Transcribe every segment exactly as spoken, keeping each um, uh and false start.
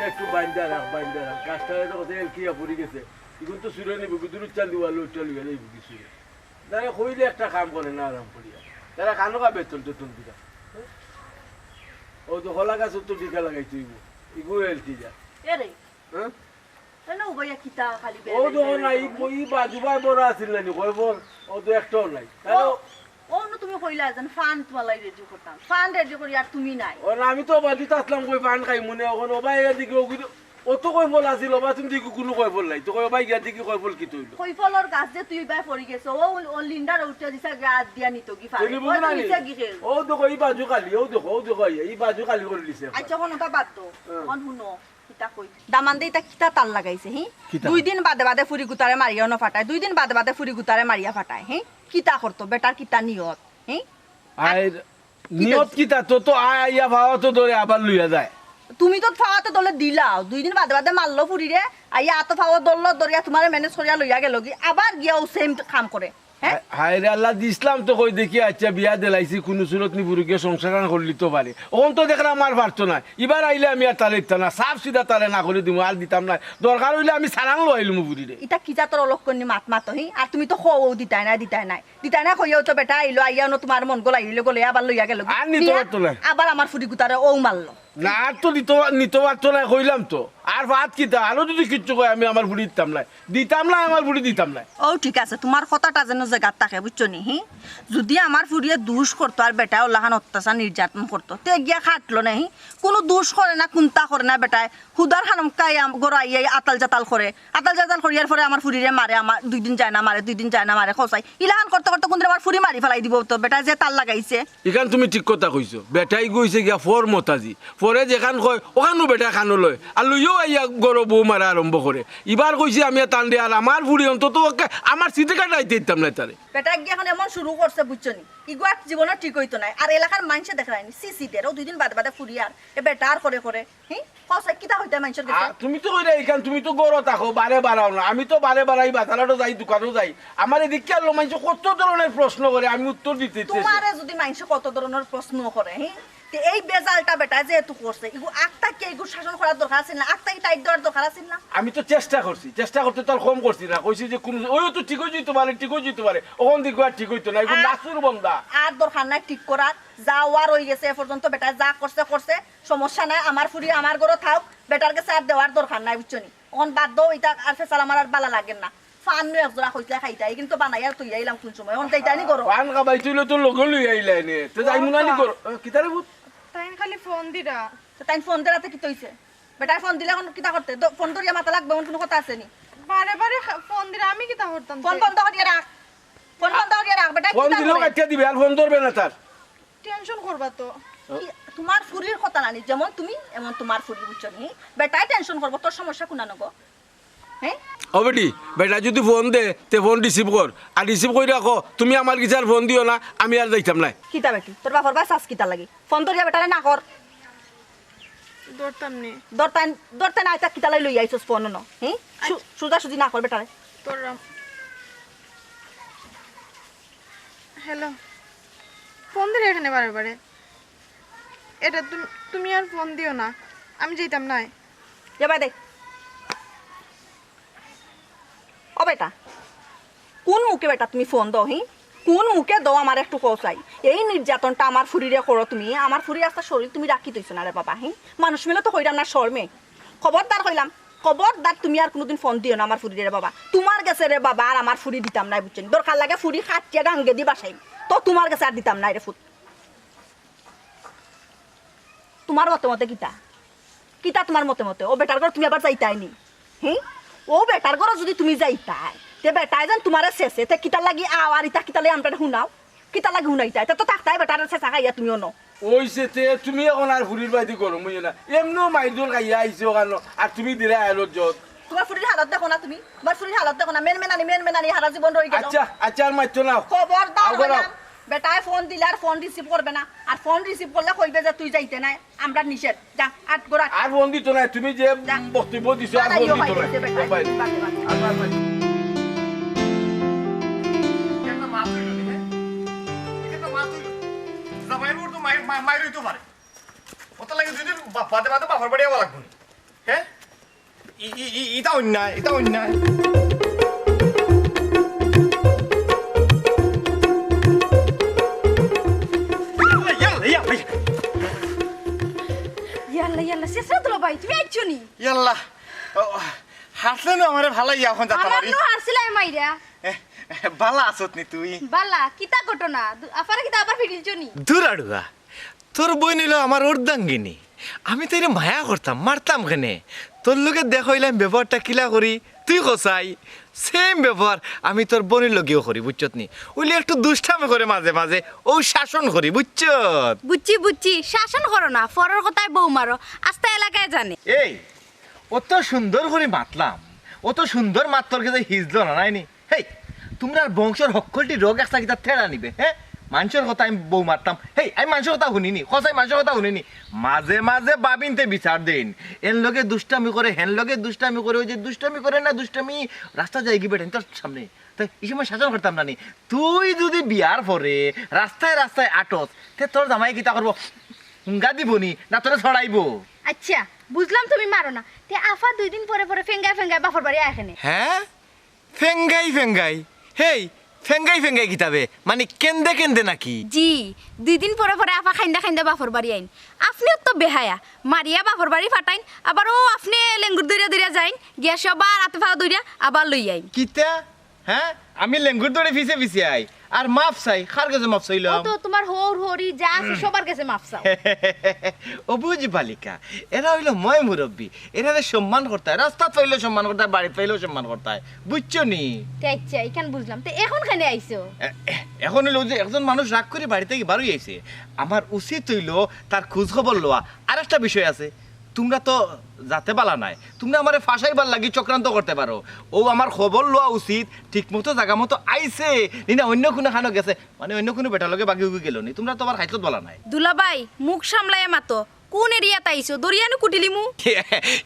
একটু বাইন্দা রাখ, বাইন্দা রাখ। গাছটারে তো কোথায় এলকিয়া পড়ি গেছে। এখন তো চুরে নিবো, গুদুর উচ্চাল দিওয়ালো উচ্চাল লইয়া যাইবো কি চুরে। তারা কইলে একটা কাম করে না আরাম করিয়া। তারা কানো কা বেতন টেতন দিবা। ও তো কলা গাছ তো টিকা লাগাইতে হইব। ইগু এলকি যা। এ রে, হ্যাঁ? এ না উবাইয়া কিতা খালি ও বেড়াই দেখো না, বেড়াই ই, করো। ই বাজু ভাই বড় আছিল না নি, কয় বল? ও তো একটাও নাই। ও, তাহলে ও না তুমি কইলা যেন ফান তোমার লাগি রেডি করতাম। ফান রেডি করি আর তুমি নাই। ও না, আমি তো বাজুত আসলাম, কই ফান খাই মনে, এখন ও ভাই এদিকে ও কিন্তু, ও তো কই বল আছিল, ও বা তুমি দেখি কোনো কয় বল নাই। তো কই ও ভাই গিয়া দেখি কয় বল কি তৈল। কই ফলর গাছ যে তুই ভাই পড়ি গেছে, ও, ও লিন্ডার উঠে দিছে, গা হাত দিয়া নিত কি ফান। তেনে ও বুঝো না তো নি? নিচে গিয়ে। ও দেখো, এই বাজু খালি, ও দেখো, ও দেখো, এই বাজু খালি করে দিছে একবার। আচ্ছা, এখন ওটা বাদ দাও। হ্যাঁ। এখন শুনো। কিতা কই? দামান্দে ইতা কিতা তাল লাগাইছে, হি? কিতা? দুই দিন বাদে বাদে ফুরি গুতারে মারিয়াও না ফাটায়, দুই দিন বাদে বাদে ফুরি গুতারে মারিয়া ফাটায়, হি? কিতা করতো, বেটার কিতা নিয়ত, হি? আর আর কিতা নিয়ত হইছে? কিতা? তো, তো আয় আইয়া ফাওয়া তো ধরে আবার লইয়া যায়। তুমি তো ফাওয়া তো ধরলে দিলাও, দুই দিন বাদে বাদে মারলো ফুরিরে, আইয়া আতো ফাওয়া ধরলো, ধরিয়া তোমারে ম্যানেজ করিয়া লইয়া গেল গি, আবার গিয়া ও সেম কাম করে। হ্যাঁ? হায় রে আল্লাহ, দিছলাম তো কই দেখি, আচ্ছা, বিয়া দিলাইছি, কুনু সুরত নি ফুরিগে সংসার আন করলি তো পারে। অখন তো দেখলাম আর পারতো না। ইবার আইলে আমি আর তারে দিতাম না, সাফ সিধা তারে না করি দিমু, আর দিতাম না। দরকার অইলে আমি সালান লইলমু ফুরিরে। ইতা কি জাতর অলক্ষণী মাত মাতো হি? আর তুমি তো কও দিতায় নায়, দিতায় নায়, দিতায় নায় কইয়াউ তো বেটা আইলো, আইয়া অনো তোমার মন গলাই অইলো, গলাই আবার লইয়া গেল। আর নিতে পারতো না। আবার আমার ফুরি গুতারে ও মারলো। না, আর তো নিতে, নিতে পারতো না, কইলাম তো। আর বাদ কিতা, আরো যদি কিচ্ছু কয়, আমি আমার ফুরি দিতাম না, দিতাম না, আমার ফুরি দিতাম না। ও ঠিক আছে, তোমার কথাটা যেন জেগাত থাকে, বুঝছো নি? হি, যদি আমার ফুরিয়ে দুষ করতো আর বেটায় ওলাখান অত্যাচার নির্যাতন করতো, তে গিয়া খাটলো না, হি? কুনু দুষ করে না, কুন্তা করে না বেটায়, হুদার খানমকাই আম-, ঘরো আইয়া আতাল জাতাল করে, আতাল জাতাল করিয়ার পরে আমার ফুরিরে মারে, আমার দুই দিন যায় না মারে, দুই দিন যায় না মারে, খোঁচাই। ইলাখান করতে করতে কুনদিন আমার ফুরি মারি ফালাই দিবো তো, বেটায় যে তাল লাগাইছে। ইখান তুমি ঠিক কথা কইছো। বেটাই গইছে গিয়া ফর মতাজি। ফরে যেখান কয়, ওখানও বেটায় খানো লয়। আর লইয়াও আইয়া ঘরো বউ মারা আরম্ভ করে। ইবার কইছি আমি আর তানরে আর আমার ফুরি অন্তত ওকে আমার সিটি কাটাইতে দিতাম না তারে। বেটায় গিয়া এখন এমন শুরু করছে, বুঝছো নি? ইগুয়া জীবনে ঠিক অইতো নায়। আর এলাকার মাইনষে দেখরায়নি, সি সি দের, ও দুই দিন বাদে বাদে ফুরি আর, এ বেটা আর করে করে। হি? কও চাই, কিতা কইতায় মাইনষর গেছে? আ, তুমি তো কইরায় ইখান, তুমি তো ঘরো থাকো, বারে বারাও না। আমি তো বারে বারাই, বাজারো যাই, দোকানো যাই। আমারে দেখিয়া আরো মাইনষে কত ধরনের প্রশ্ন করে, আমি উত্তর দিতে ইচ্ছা। তোমারে যদি মাইনষে কত ধরনের প্রশ্ন করে, হি? তে এই বেজালটা বেটায় যেহেতু করছে, ইগু আগ থাকিয়া ইগু শাসন করার দরকার আছিল না, আগ থাকি টাইট দেওয়ার দরকার আছিল না। আমি তো চেষ্টা করছি, চেষ্টা করতে তো আর কম করছি না। কইছি যে কুনু, ওইও তো ঠিক অই যাইতো পারে, ঠিক অই যাইতো পারে। অখন দেখো আর ঠিক অইতো না, ইগু আর, নাসুর বন্দা। আর দরকার নাই ঠিক করার, যা অওয়ার অই গেছে, এ পর্যন্ত বেটায় যা করছে, করছে। সমস্যা নাই, আমার ফুরি আমার ঘরো থাউক, বেটার গেছে আর দেওয়ার দরকার নাই, বুঝছো নি? অখন বাদ দেও, ইতা আর ফেসাল আমার আর বালা লাগের না। ফান নু এক জোড়া কইছিলা খাইতায়, কিন্তু বানাইয়া থইয়া আইলাম কুন সময়, অখন যাইতায় নি ঘরো? ফান খাবাই তুইলে তো লগে লই আইলায় নে, তে যাইমু না নি ঘরো? এ, কিতা রে পুত? তাইন খালি ফোন দিরা। তো তাইন ফোন দেরাতে কিতা অইছে? বেটায় ফোন দিলে অখন কিতা করতে? দ-, ফোন ধরিয়া মাতা লাগবো, এমন কুনু কথা আছে নি? বারে বারে খা-, ফোন দিরা, আমি কিতা করতাম ফোন তে? বন্ধ করিয়া রাখ, ফোন বন্ধ করিয়া রাখ, বেটায় ফোন কিতা দিলেও করে? কাটিয়া দিবে, আর ফোন ধরবে না তার। টেনশন করবা তো। কি, তোমার ফুরির কথা নানি, যেমন তুমি, এমন তোমার ফুরি, বুঝছো নি? বেটায় টেনশন করবো, তোর সমস্যা কুনানো গো? হ্যাঁ? ও বেটি, বেটায় যদি ফোন দে, তে ফোন রিসিভ কর। আর রিসিভ কইরা ক, "তুমি আমার গেছে আর ফোন দিও না, আমি আর যাইতাম নায়।" কিতা বেটি, তোর বাপর বায় চাস কিতা লাগি? ফোন ধরিয়া বেটারে না কর। ধরতাম নি। ধরতাম, ধরতে না, ইতা কিতা লাগি লইয়া আইছস ফোন অনো? হ্যাঁ? সু-, আচ্ছা। সুজাসুজি না কর বেটারে। তোর রাম-, হ্যালো। ফোন দিলে এখানে বারে বারে। এটা তুমি, তুমি আর ফোন দিও না, আমি যাইতাম নায়। যাবায় দে। ও বেটা, কুন মুখে বেটা তুমি ফোন দেও, হি? কুন মুখে দেও আমারে একটু কও চাই? এই নির্যাতনটা আমার ফুরিরে করো তুমি, আমার ফুরি আস্তা শরীর তুমি রাখি থইছো না রে বাবা, হি? মানুষ মিলে তো কইরাম না শরমে। খবরদার কইলাম, খবরদার তুমি আর কুনুদিন ফোন দিও না আমার ফুরিরে রে বাবা। তোমার গেছে রে বাবা আর আমার ফুরি দিতাম নায়, বুঝছো নি? দরকার লাগে ফুরি কাটিয়া গাঙ্গেদি ভাসাইম, তো তোমার গেছে আর দিতাম নায় রে ফুত। তোমার মতে মতে কিতা? কিতা তোমার মতে মতে? ও বেটার ঘরো তুমি আবার যাইতায় নি? হি? ও বেটার ঘরো যদি তুমি যাইতায়, তে বেটায় যেন তোমারে শেষে, তে কিতার লাগি আও আর ইতা কিতার লাগি আমরারে হুনাও? কিতার লাগি হুনাইতায়? তে তো থাকতায় বেটার শেষা খাইয়া তুমি অনো। ওইছে তে তুমি অখন আর ফুরির বায়দি গরম অইও না। এমনেও মাইর দর খাইয়া আইছো অখানো, আর তুমি দিলায় আইলো জত। তোমার ফুরির হালত দেখো না তুমি? তোমার ফুরির হালত দেখো না? মেন মেনানি, মেন মেনানি হারা জীবন রই গেল। আচ্ছা, আচ্ছা, আর মাতিও না। খবরদার আও, কইলাম, বেটায় ফোন দিলে আর ফোন রিসিভ করবে না, আর ফোন রিসিভ করলে কইবে যে তুই যাইতে নায়, আমরা নিষেধ। যা, আট গোড়া। আর ফোন দিত নায়, তুমি যে যা। বক্তব্য দিছো, আর ফোন দিত নায়। বাই। Bye, bye. আর বাই, বাই। এটা একটা মাত অইলো নি, হ্যাঁ? এটা একটা মাত অইলো। জামাইর উপর তো মাইর, মা-, মাইর অইতো পারে। ওটার লাগি দুই দিন বা-, বাদে বাদে বাপর বাড়ি আওয়া লাগবো নি। হ্যাঁ? ই-, ই-, ই-, ইটা অন্যায়, ইটা অন্যায়। ইয়াল্লা, ইয়াল্লা, ইয়াল্লা। ইয়াল্লা, ইয়াল্লা, শেষ রাত হলো ভাই, তুমি আইছো নি? ইয়াল্লা, ও, হাসলে না আমারে ভালাই ইয়া এখন যাতা আমার পারি। নু হারছিলাই মাইরা। এ, এ, বালা আছত নি তুই? বালা, কিতা ঘটনা? দু-, আফারে কিতা আবার ফিরিলছো নি? দূর আড়ুয়া, তোর বইন অইলো আমার অর্ধাঙ্গিনী। আমি তাইরে মায়া করতাম, মারতাম কেনে? তোর লগে দেখা অইলে আমি ব্যবহারটা কিলা করি, তুই কছাই। Same ব্যবহার আমি তোর বইনর লগেও করি, বুঝছত নি? অইলে একটু দুষ্টামি করে মাঝে মাঝে, অউ শাসন করি, বুঝছত? বুঝছি, বুঝছি, শাসন করো না, ফরর কথায় বউ মারো, আস্তা এলাকায় জানে। এই, অত সুন্দর করি মাতলাম, অত সুন্দর মাত তোর গেছে হিজলো না, নায় নি? হেই, তুমরার বংশর হক্কলটি রোগ একটা কিতা তেড়া নিবে, হ্যাঁ? মানষর কথা আমি বউ মারতাম। হেই, আমি মানষর কথা হুনি নি, কছাই মানষর কথা হুনি নি। মাঝে মাঝে ভাবিন্তে বিচার দেইন। এন লগে দুষ্টামি করে, হেন লগে দুষ্টামি করে, অউ যে দুষ্টামি করে না দুষ্টামি, রাস্তা যাইগি বেটাইন্তর সামনে। তে ই সময় শাসন করতাম না নি। তুই যুদি বিয়ার পরে রাস্তায় রাস্তায় আটস, তে তোর জামাই কিতা করবো? হুঙ্গা দিবো নি, না তোরে ছড়াইবো? আচ্ছা, বুঝলাম তুমি মারো না। তে আফা দুই দিন পরে পরে ফেঙ্গায় ফেঙ্গায় বাফর বাড়ি আয় কেনে? হ্যাঁ? ফেঙ্গাই ফেঙ্গাই? হেই, ফেঙ্গাই ফেঙ্গাই কিতাবে? মানে কেন্দে কেন্দে নাকি? জি, দুই দিন পরে পরে আফা খাইন্দা খাইন্দা বাফর বাড়ি আইন। আফনেও তো বেহায়া, মারিয়া বাফর বাড়ি ফাটাইন, আবার অউ আফনে লেঙ্গুর দইরা দইরা যাইন, গিয়া সে আবার আতে ফাও দইরা আবার লই আইন। কিতা? হ্যাঁ? আমি লেঙ্গুর দইরা ফিছে ফিছে আই, আর মাফ চাই, কার গেছে মাফ চাইলাম? অউ তো তুমার হউর হউরি যা আছে সবার গেছে মাফ চাও। অবুঝ বালিকা, এরা অইলো ময় মুরব্বি, এরারে সম্মান করতায়, রাস্তাত পাইলেও সম্মান করতায়, বাড়িত পাইলেও সম্মান করতায়, বুঝছো নি? তে আচ্ছা, ইখান বুঝলাম। তে এখন কেনে আইছো? এ-, এ-, এখন অইলো যে একজন মানুষ রাগ করি বাড়ি থাকি বারই আইছে, আমার উচিত অইলো তার খোঁজ খবর লওয়া। আর একটা বিষয় আছে, তুমরা তো যাতে বালা নায়, তুমরা আমারে ফাঁসাইবার লাগি চক্রান্ত করতে পারো। অউ আমার খবর লওয়া উচিত, ঠিক মতো জাগা মতো আইছে নি না অইন্য কুনু খানো গেছে, মানে অইন্য কুনু বেটার লগে বাগি উগি গেলো নি, তুমরা তো আবার খাইছত বালা নায়। দুলাভাই, মুখ সামলাইয়া মাতো, কুন এরিয়াত আইছো? দরিয়া নু কুটিলিমু।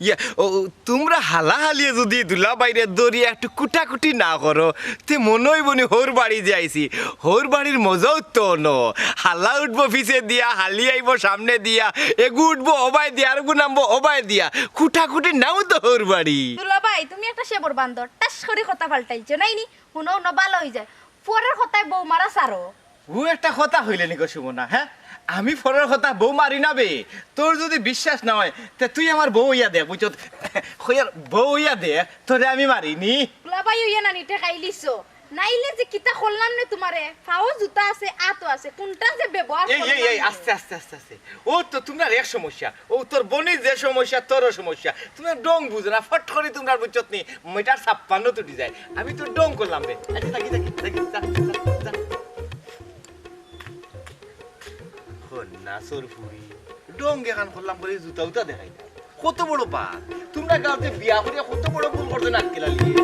ইয়া, ও, ও, তুমরা হালা হালিয়ে যুদি দুলাভাইরে দরিয়া একটু কুটাকুটি না করো, তে মনো অইবো নি হউর বাড়ি যে আইছি। হউর বাড়ির মজাউ তো অনো। হালা উঠবো ফিছে দিয়া, হালি আইবো সামনে দিয়া, এগু উঠবো অবায় দিয়া, আরগু নামবো অবায় দিয়া। কুটাকুটি নাউ তো হউর বাড়ি। দুলাভাই, তুমি একটা সেবর বান্দর, টাস করি কথা পাল্টাইছো, নায় নি? হুনো, হুনো, বালা অইযায়। ফরর কথায় বউ মারা ছাড়ো। অউ একটা কথা কইলে নি গো সুমনা, হ্যাঁ? আমি ফরর কথা বউ মারি না বে। তোর যুদি বিশ্বাস না অয়, তে তুই আমার বউ অইয়া দেখ, বুঝছত? কইয়ার বউ অইয়া দেখ, তোরে আমি মারি নি। দুলাভাই অইয়া নানি ঠেকাইলিছো। নাইলে যে কিতা করলাম নে তুমারে, ফাও জুতা আছে, আতো আছে, কুনটা যে ব্যবহার এই, এই, করলাম এই, নে। আস্তে, আস্তে, আস্তে, আস্তে। অউ তো তুমরার এক সমস্যা, অউ তোর বইনর যে সমস্যা, তোরও সমস্যা। তুমরা ঢং বুঝো না, ফট করি তুমরার বুঝছত নি, মিটার ছাপ্পান্ন তুটি যায়। আমি তো ঢং করলাম বে। আচ্ছা, থাকি, থাকি, থাকি, যা, যা, যা। হন্না সরপুরি, ঢং এখান করলাম বলে জুতা উতা দেখাই না। কত বড় বাদ। তুমরা গাঁওতে বিয়া করিয়া কত বড় ভুল করছো নাক্কেল আলিয়ে।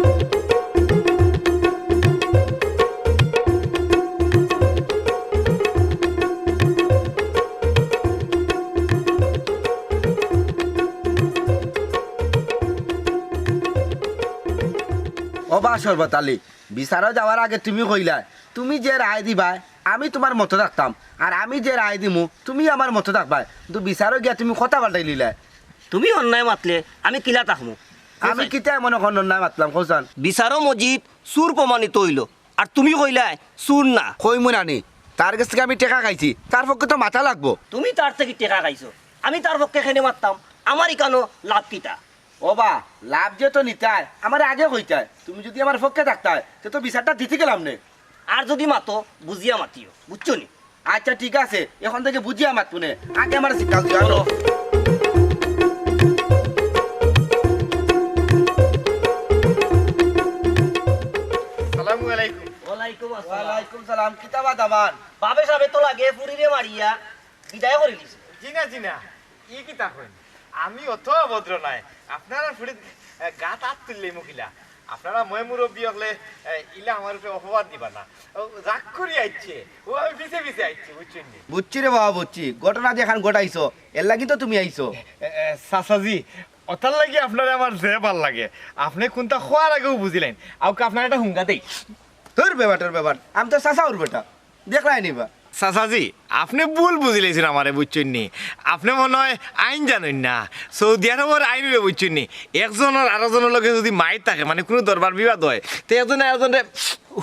ও বা শরবত আলী, বিচারো যাওয়ার আগে তুমি কইলায়, তুমি যে রায় দিবায়, আমি তুমার মতো থাকতাম, আর আমি যে রায় দিমু, তুমি আমার মতো থাকবায়। কিন্তু বিচারো গিয়া তুমি কথা পাল্টাইলিলায়। তুমি অন্যায় মাতলে আমি কিলা থাকমু? আমি কিতা এমন অখন অন্যায় মাতলাম, কওছান? বিচারো মজিদ চুর প্রমাণিত অইলো, আর তুমি কইলায় চুর না। কইমু নানি, তার গেছ থাকি আমি টেকা খাইছি, তার পক্ষে তো মাতা লাগবো। তুমি তার থাকি টেকা খাইছো, আমি তার পক্ষে কেনে মাততাম? আমার ইখানো লাভ কিতা? ও বা, লাভ যে তো নিতায়, আমারে আগে কইতায়। তুমি যুদি আমার পক্ষে থাকতায়, তে তো বিচারটা দিতে গেলাম নে। আর যুদি মাতো, বুঝিয়া মাতিও, বুঝছো নি? আচ্ছা, ঠিক আছে, অখন থাকি বুঝিয়া মাতমু নে। আগে আমারে শিক্ষা দিও, আনো। আসসালামু আলাইকুম। ওয়ালাইকুম আসসালাম। ওয়ালাইকুম সালাম। কিতা বা দামান? বাবে সাবে তো লাগে ফুরিরে মারিয়া বিদায় করিলিছে। জি না, জি না, ই কিতা কইন? আমি অত অভদ্র নায়। আপনারার ফুড়িত, এ, গাত আত তুললে মুখিলা। আপনারা ময় মুরব্বি অকলে, এ, ইলা আমার উপরে অপবাদ দিবা না। ও রাগ করি আইছে, ও আমি পিছে পিছে আইছি, বুঝছইন নি? বুঝছি রে বাবা, বুঝছি। ঘটনা যেখান ঘটাইছো, এর লাগি তো তুমি আইছো। এ, এ, চাচাজি, অতার লাগি আপনারে আমার যে ভালা লাগে। আপনে কুনটা কওয়ার আগেউ বুঝিলাইন। আউক্কা আপনারে একটা হুঙ্গা দেই। তোর বেবাটার বেবার, আমি তো চাচাউর বেটা। দেখরায় নি বা? চাচাজি, আপনে ভুল বুঝিলাইছইন আমারে, বুঝছইন নি? আপনে মনে অয় আইন জানইন না, সৌদি আরবর আইন অইলো, বুঝছইন নি? একজনর আরোজনর লগে যুদি মাইর থাকে, মানে কুনু দরবার বিবাদ অয়, তে একজনে আরোজনরে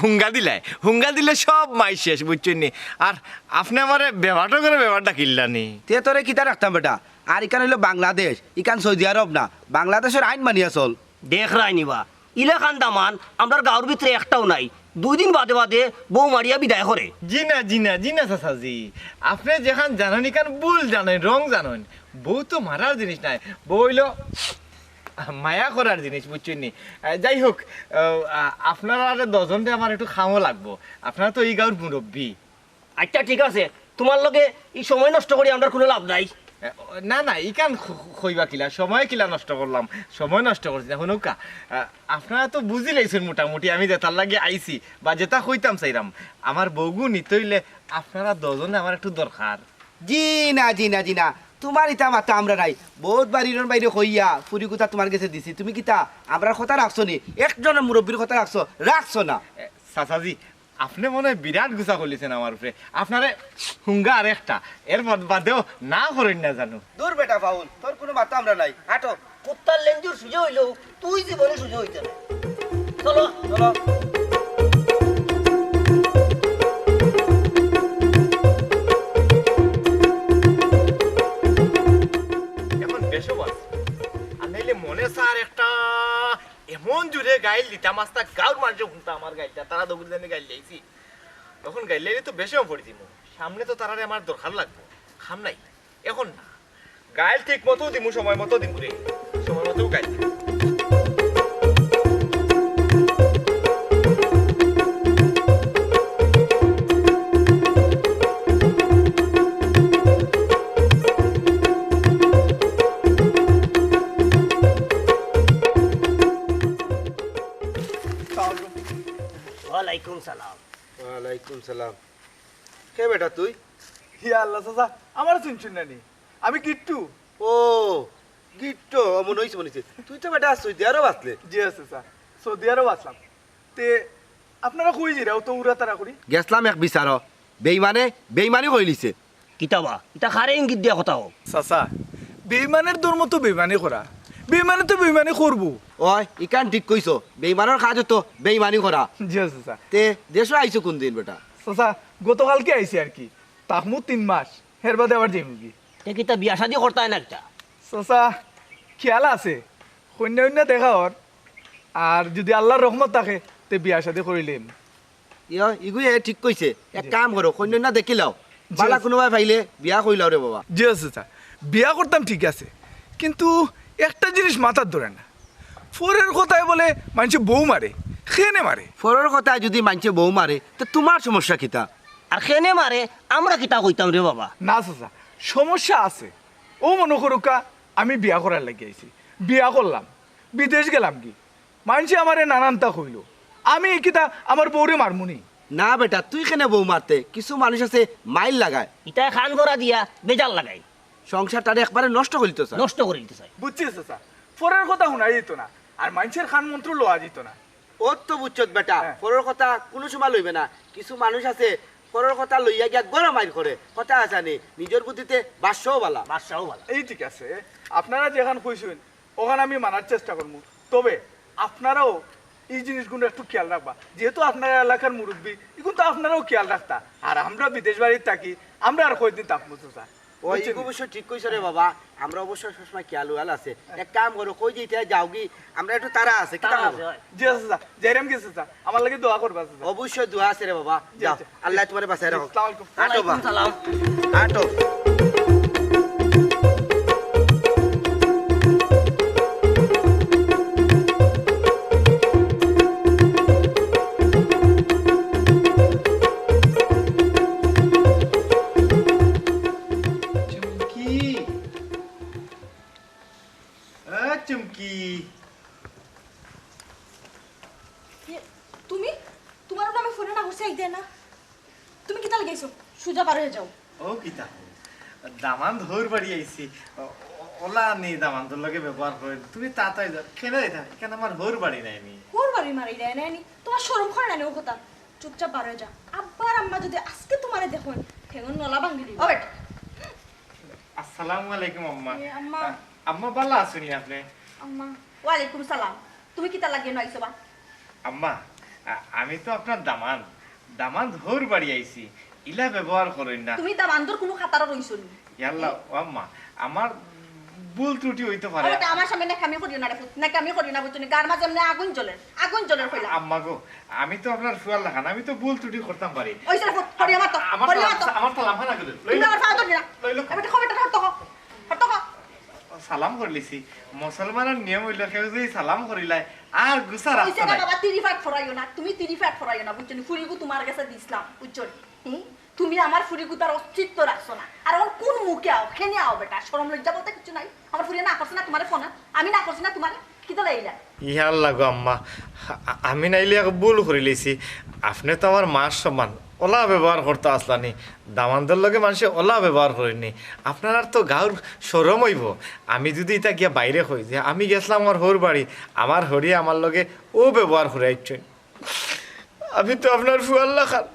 হুঙ্গা দিলায়, হুঙ্গা দিলে সব মাইর শেষ, বুঝছইন নি? আর আপনে আমারে বেবাটো করে বেবাট ডাকিলা নি। তে তোরে কিতা রাখতাম বেটা? আর ইখান অইলো বাংলাদেশ, ইখান সৌদি আরব না। বাংলাদেশর আইন মানিয়া চল। দেখরায়নি বা, ইলাখান দামান আমরার গাউর ভিতরে একটাও নাই। দুই দিন বাদে বাদে বউ মারিয়া বিদায় করে। জি না, জি না, জি না চাচাজি, আপনে যেখান জানইন ইখান ভুল জানইন, wrong জানইন। বউ তো মারার জিনিস নায়, বউ অইলো মায়া করার জিনিস, বুঝছইন নি? আহ, যাই হোক, আহ, আপনারারে দুইজনরে আমার একটু কামো লাগবো। আপনারা তো ই গাউর মুরব্বি। আইচ্ছা, ঠিক আছে, তুমার লগে ই সময় নষ্ট করি আমরার কুনু লাভ নাই। এ, না, না, ইখান ক-, কইবা কিলা, সময় কিলা নষ্ট করলাম? সময় নষ্ট করছি না, হুনউক্কা। আ, আপনারা তো বুঝিলাইছইন মোটামুটি আমি যেতার লাগি আইছি, বা যেতা কইতাম চাইরাম। আমার বউগু নিতে অইলে আপনারা দুইজনে আমার একটু দরকার। জি না, জি না, জি না, তুমার ইতা মাতা আমরা নাই। বউত বার ইরর বাইরে কইয়া ফুরিগুতা তুমার গেছে দিছি, তুমি কিতা আমরার কথা রাখছো নি? একজনর মুরব্বির কথা রাখছো? রাখছো না। এ, চাচাজি, আপনে মনে অয় বিরাট গুছা করলিছইন আমার উপরে। আপনারে হুঙ্গা আরেকটা, এর বাদ-, বাদেও না করইন না জানু। দূর বেটা ফাউল, তোর কুনু মাতা আমরা নাই। হাটো। কুত্তার লেঞ্জুর সুজা অইলেও তুই জীবনে সুজা অইতে না। চলো। চলো। এখন বেশও বাস। আর নাইলে মনে চার একটা এমন জুরে গাইল দিতাম, আস্তা গাউর মানষে হুনতা আমার গাইলটা, তারা দৌড় দেনে গাইল দিছি। তখন গাইল দিলে তো বেশি পড়ি দিমু। সামনে তো তারারে আমার দরকার লাগবো। কাম নাই, এখন না। গাইল ঠিক মতো দিমু, সময় মতো দিমু রে। সময় মতো গাইল দিমু। ওয়ালাইকুম সালাম। ওয়ালাইকুম সালাম। কে বেটা তুই? ইয়া আল্লাহ চাচা, আমারে চিনছইন না নি? আমি গিট্টু। ও, গিট্টু, ও মনে অইছে, মনে অইছে। তুই তো বেটা সৌদি আরব আছলে। জি আছে চাচা, সৌদি আরব আছলাম। তে আপনারা কই যাইরা অত উড়াতাড়া করি? গেছলাম এক বিচারো, বেইমানে বেইমানি কইলিছে। কিতা বা? ইতা কারে ইঙ্গিত দিয়া কথা কও? চাচা, বেইমানের ধর্ম তো বেইমানি করা। বেইমানে তো বেইমানি করবো। ওই, ইখান ঠিক কইছো। বেইমানর কাজ তো বেইমানি করা। জি চাচা। তে দেশো আইছো কুনদিন বেটা? চাচা, গতকালকে আইছি আর কি। থাকমু তিন মাস, হের বাদে আবার যাইমুগি। তে কিতা বিয়া শাদি করতায় না কিতা? চাচা, খেয়াল আছে, কইন্যা-উইন্যা দেখা অর, আর যুদি আল্লার রহমত থাকে, তে বিয়া শাদি করিলিমু। ইয়ো, ইগুয়ে ঠিক কইছে। এক জি। কাম করো, কইন্যা-উইন্যা দেখিলাও। জি, বালা আছে। কুনুবায় পাইলে বিয়া করিলাও রে বাবা। জি আছে চাচা, বিয়া করতাম ঠিক আছে, কিন্তু একটা জিনিস মাথাত ধরে না, ফরর কথায় বুলে মানষে বউ মারে, কেনে মারে? ফরর কথায় যুদি মানষে বউ মারে, তে তুমার সমস্যা কিতা? আর কেনে মারে, আমরা কিতা কইতাম রে বাবা? না চাচা, সমস্যা আছে। অউ মনো করউক্কা, আমি বিয়া করার লাগি আইছি, বিয়া করলাম, বিদেশ গেলামগি, মানষে আমারে নানানতা কইলো, আমি কিতা আমার বউরে মারমুনি? না বেটা, তুই কেনে বউ মারতে? কিছু মানুষ আছে মাইর লাগায়। ইতায় কান গড়া দিয়া বেজার লাগায়। সংসারটারে একবারে নষ্ট করিতো চায়। নষ্ট করিতো চায়। বুঝছি চাচা, ফরর কথা হুনা যাইতো না, আর মানষর কান মন্ত্র লওয়া যাইতো না। অত তো বুঝছত বেটা, হ্যাঁ। ফরর কথা কুনু সময় লইবে না। কিছু মানুষ আছে, ফরর কথা লইয়া গিয়া গরম মাইর করে। কথা আছে নি, নিজর বুদ্ধিতে বাদশাও বালা। বাদশাও বালা। এই ঠিক আছে, আপনারা যেখান কইছইন, অখান আমি মানার চেষ্টা করমু। তবে আপনারাও ই জিনিসগুন একটু খেয়াল রাখবা, যেহেতু আপনারা এলাকার মুরব্বি, ইগুন তো আপনারাও খেয়াল রাখতা। আর আমরা বিদেশ বাড়িত থাকি, আমরা আর কয়দিন থাকমু চাচা? ও, বুঝছেন? ইগু অবশ্য ঠিক কইছো রে বাবা, আমরা অবশ্য সবসময় খেয়াল উয়াল আছে। এক কাম করো, কই যাইতায় যাওগি, আমরা একটু তাড়া আছে, কিতা তাড়া করো? আছে, হয়। জি আছে চাচা, যাইরামগি চাচা, আমার লাগি দোয়া করবা চাচা। অবশ্যই দোয়া আছে রে বাবা, জি, যাও, আচ্ছা। আল্লায় তুমারে বাঁচায় রাখো। আসসালামু আলাইকুম। আটো বা। ওয়ালাইকুম সালাম। আটো। চুমকি, এ চুমকি। এ, তুমি? তুমার না আমি ফোনে না করছি, আইতে না। তুমি কিতা লাগি আইছো? সুজা বার অইয়া যাও। ও কিতা? দামান্দ হউর বাড়ি আইছি। ও-, ও-, অলা নি দামান্দর লগে ব্যবহার করইন। তুমি তাড়াতাড়ি যাও। কেনে যাইতাম? ইখান আমার হউর বাড়ি নায়নি। হউর বাড়ি মারাই দেয় নায়নি? তুমার শরম করে না নি ও কথা? চুপচাপ বার অইয়া যাও। আব্বা আর আম্মা যুদি আইজকে তুমারে দেখইন, ঠেঙর নলা ভাঙ্গি দিবো। ও বেটা। আসসালামু আলাইকুম আম্মা। এ, আম্মা। আ-, আম্মা, ভালা আছইন নি আপনে? আম্মা। ওয়ালাইকুম সালাম। তুমি কিতা লাগি আইছো বা? আম্মা, আ-, আমি তো আপনার দামান। দামান হউর বাড়ি আইছি। ইলা ব্যবহার করইন না। তুমি দামান্দর কুনু খাতারও রইছো নি? ইয়াল্লা, ও আম্মা, আমার ভুল ত্রুটি অইতো পারে। ও বেটা, আমার সামনে ন্যাকামি করিও না রে পুত, ন্যাকামি করিও না, বুঝছো নি? গার মাঝে এমনে আগুন জ্বলের, আগুন জ্বলের কইলাম। আম্মা গো, আমি তো আপনার ফুয়ার লাখান, আমি তো ভুল ত্রুটি করতাম পারি। ওই সরে পুত, হরিয়া মাতো, আমার হরিয়া তো, মাতো। আমার তো লাফা না গেল। তুমি আমার ফাও ধরিও না। লইলো। এবার খবরটা ধর তো, ধর তো। সালাম করিলিছি। মুসলমানর নিয়ম অইলো কেউ যদি সালাম করিলায় আর গুছা ওই রাখতো সরে নাই। বাবা, তিরিফাট ফরাইও না, তুমি তিরিফাট ফরাইও না, বুঝছো নি? ফুরিগু তোমার গেছে দিছলাম, বুঝছো নি? হুম? তুমি আমার ফুরিগুতার অস্তিত্ব রাখছো না। আর অখন কুন মুখে আও, কেনে আও বেটা? শরম লজ্জা বলতে কিচ্ছু নাই। আমার ফুরিয়ে না করছে না তোমারে ফোন? আমি না করছি না তোমারে? কিতা লাইলা? ইয়া আল্লাহ গো আম্মা, আ-, আমি নাইলে এক ভুল করিলিছি। আপনে তো আমার মার সমান, অলা ব্যবহার করতা আছলা নি। দামান্দর লগে মানষে অলা ব্যবহার করে নি। আপনারার তো গাউর শরম অইবো। আমি যদি ইতা গিয়া বাইরে কই যে আমি গেছলাম আমার হউর বাড়ি, আমার হউরে আমার লগে অউ ব্যবহার করি আইছইন। আমি তো আপনার ফুয়ার লাখান।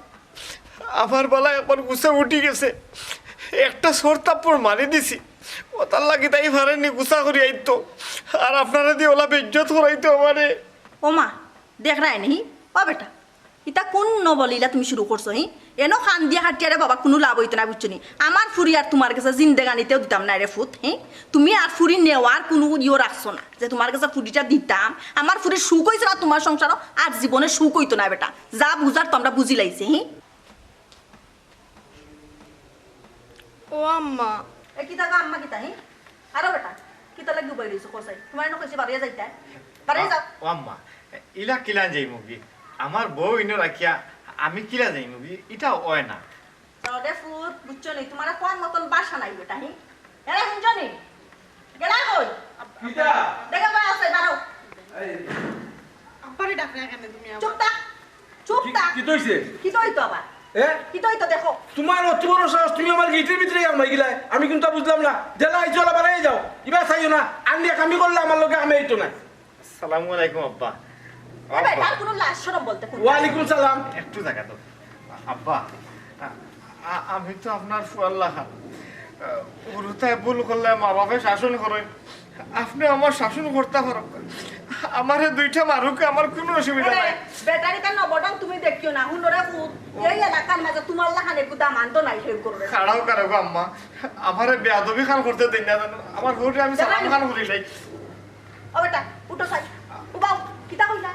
আমার বালা একবার গুছা উঠি গেছে, একটা চড় থাপ্পড় মারি দিছি, অতার লাগি তাই পারের নি গুছা করি আইতো। আর আপনারা দি অলা বেইজ্জত করাইতো আমারে। ও মা, দেখরায় নি? ও বেটা, ইতা কুন নবলীলা তুমি শুরু করছো, হি? এনো কান দিয়া কাটিয়ারে বাবা, কুনু লাভ অইতো না, বুঝছো নি? আমার ফুরি আর তোমার গেছে জিন্দেগানিতেও দিতাম না রে ফুত, হি? তুমি আর ফুরি নেওয়ার কুনু ইয়ো রাখছো না। যে তোমার গেছে ফুরিটা দিতাম, আমার ফুরির সুখ অইছে না তোমার সংসারো, আর জীবনে সুখ অইতো না বেটা। যা বুঝার তো আমরা বুঝিলাইছি, হি? ও আম্মা। এ কিতা গো আম্মা কিতা, হি? আরো বেটা, কিতা লাগি উবাই রইছো কসাই? তোমারে না কইছি বাড়িয়া যাইতায়? বাড়িয়া যাও। ও আম্মা, ইলা কিলা যাইমুগি? আমার বউ ইনো রাখিয়া আমি কিলা যাইমুগি? ইটা অয় না। তো রে ফুত, বুঝছো নি? তোমার কোন মতন বাসা নাই বেটা, হি? এরে হুনছো নি? গেলা কই? কিতা? দেখো কই আছে, বারো। এই। আব্বারে ডাকরে কেনে তুমি আমার? চুপ থাক। চুপ কি, থাক। কিতা অইছে? কিতা অইতো আবার? এ? কিতা অইতো দেখো। তোমার অত বড় সাহস, তুমি আমার গেইটর ভিতরে আমার গিলায়? আমি কিন্তু বুঝলাম না। যেলা আইছো, অলা বারাই যাও। ইবা চাইও না। আন্দিয়া কামি করলে আমার লগে আমি অইতো না। আসসালামু আলাইকুম আব্বা। এ ভাই, আব্বা। তার কোনো লাজ শরম বলতে কোনো ওয়ালাইকুম সালাম। একটু জাগা দাও। আব্বা, আ-, আ-, আমি তো আপনার ফুয়ার লাখান। আ, হুরুতায় ভুল করলে মা বাপে শাসন করইন। আপনে আমার শাসন করতা পারইন। আমারে দুইটা মারুক্কা, আমার কোনো অসুবিধা আরে, নাই। বেটারি তার নবডং তুমি দেখিও না, হুনো রে ফুত। এই এলাকার মাঝে তোমার লাখান একটু দামান্দ নাই, হেউ করবে। খাড়াও কারো গো আম্মা, আমারে বেয়াদবি খান করতে দেইন না জানো। আমার হউরে আমি সালাম খান করিলাই। ও বেটা, উঠো সাই। উবাও, কিতা কইলা?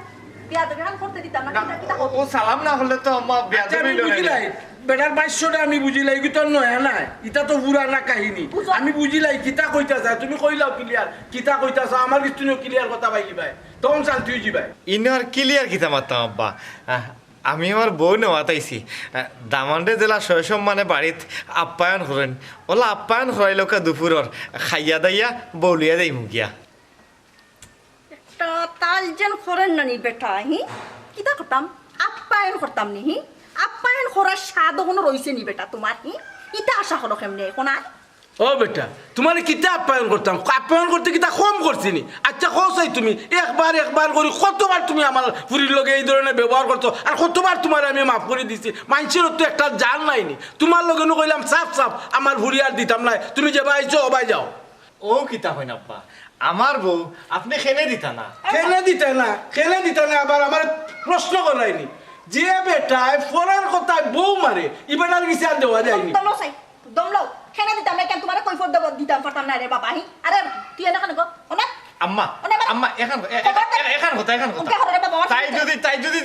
বেয়াদবি খান করতে দিতাম না, না, কিতা, কিতা ও, করতে? ও সালাম না করলে তো আম্মা আচ্ছা, বেয়াদবি আমি অইলো না। বুঝিলাই, বেটার ভাষ্যটা আমি বুঝিলাই, ইটা তো নয়া নায়, ইটা তো পুরানা কাহিনী। বুঝো। আমি বুঝিলাই, কিতা কইতা চায়, তুমি কইলাও clear, কিতা কইতা চাও, আমার কিছু নিয়ে clear কথা পাইলি ভাই, তখন শান্তি অই যাইবায়। ইনো আর clear কিতা মাততাম আব্বা? আহ, আমি আমার বউ নেওয়াত আইছি। আহ, দামান্দে যেলা সসম্মানে বাড়িত আপ্যায়ন করইন, অলা আপ্যায়ন করাইলাউক্কা দুপুরর, খাইয়া দাইয়া বউ লইয়া যাইমু গিয়া। একটা তাল যেন করের না নি বেটা, হি? কিতা করতাম? আপ্যায়ন করতাম নি, হি? আপ্যায়ন করার স্বাদ অখনো রইছে নি বেটা তোমার, হি? ইতা আশা করো কেমনে অখন আর? ও বেটা, তোমারে কিতা আপ্যায়ন করতাম? আপ্যায়ন করতে কিতা কম করছি নি? আচ্ছা, কও চাই তুমি, একবার একবার করি কতবার তুমি আমার ফুরির লগে এই ধরনের ব্যবহার করছো, আর কতবার তোমারে আমি মাফ করি দিছি? মাইনষের তো একটা জান নাই নি। তোমার লগে নু কইলাম সাফ সাফ, আমার ফুরি আর দিতাম নায়, তুমি যেবায় আইছো, অবায় যাও। ও কিতা কইন আব্বা, আমার বউ আপনে কেনে দিতা না? কেনে দিতা না, কেনে দিতা না, আবার আমারে প্রশ্ন করাইনি। যে বেটায় ফরার কথায় বউ মারে, ই বেটার গেছে আর দেওয়া যায়নি। দম লও চাই, দম লও। কেনে দিতাম না, কেন তোমারে কৈফত দেব, দিতাম পারতাম না রে বাবা, হি? আরে, তুই এনে কেনে গো? অনে? আম্মা, অনে মানে? আম্মা, এখান, এ-, এ-, খবরদার। এ-, এখান কথা, এখান কথা। মুখে হরে বাবা, আমার তাই সামনে। যদি, তাই যদি,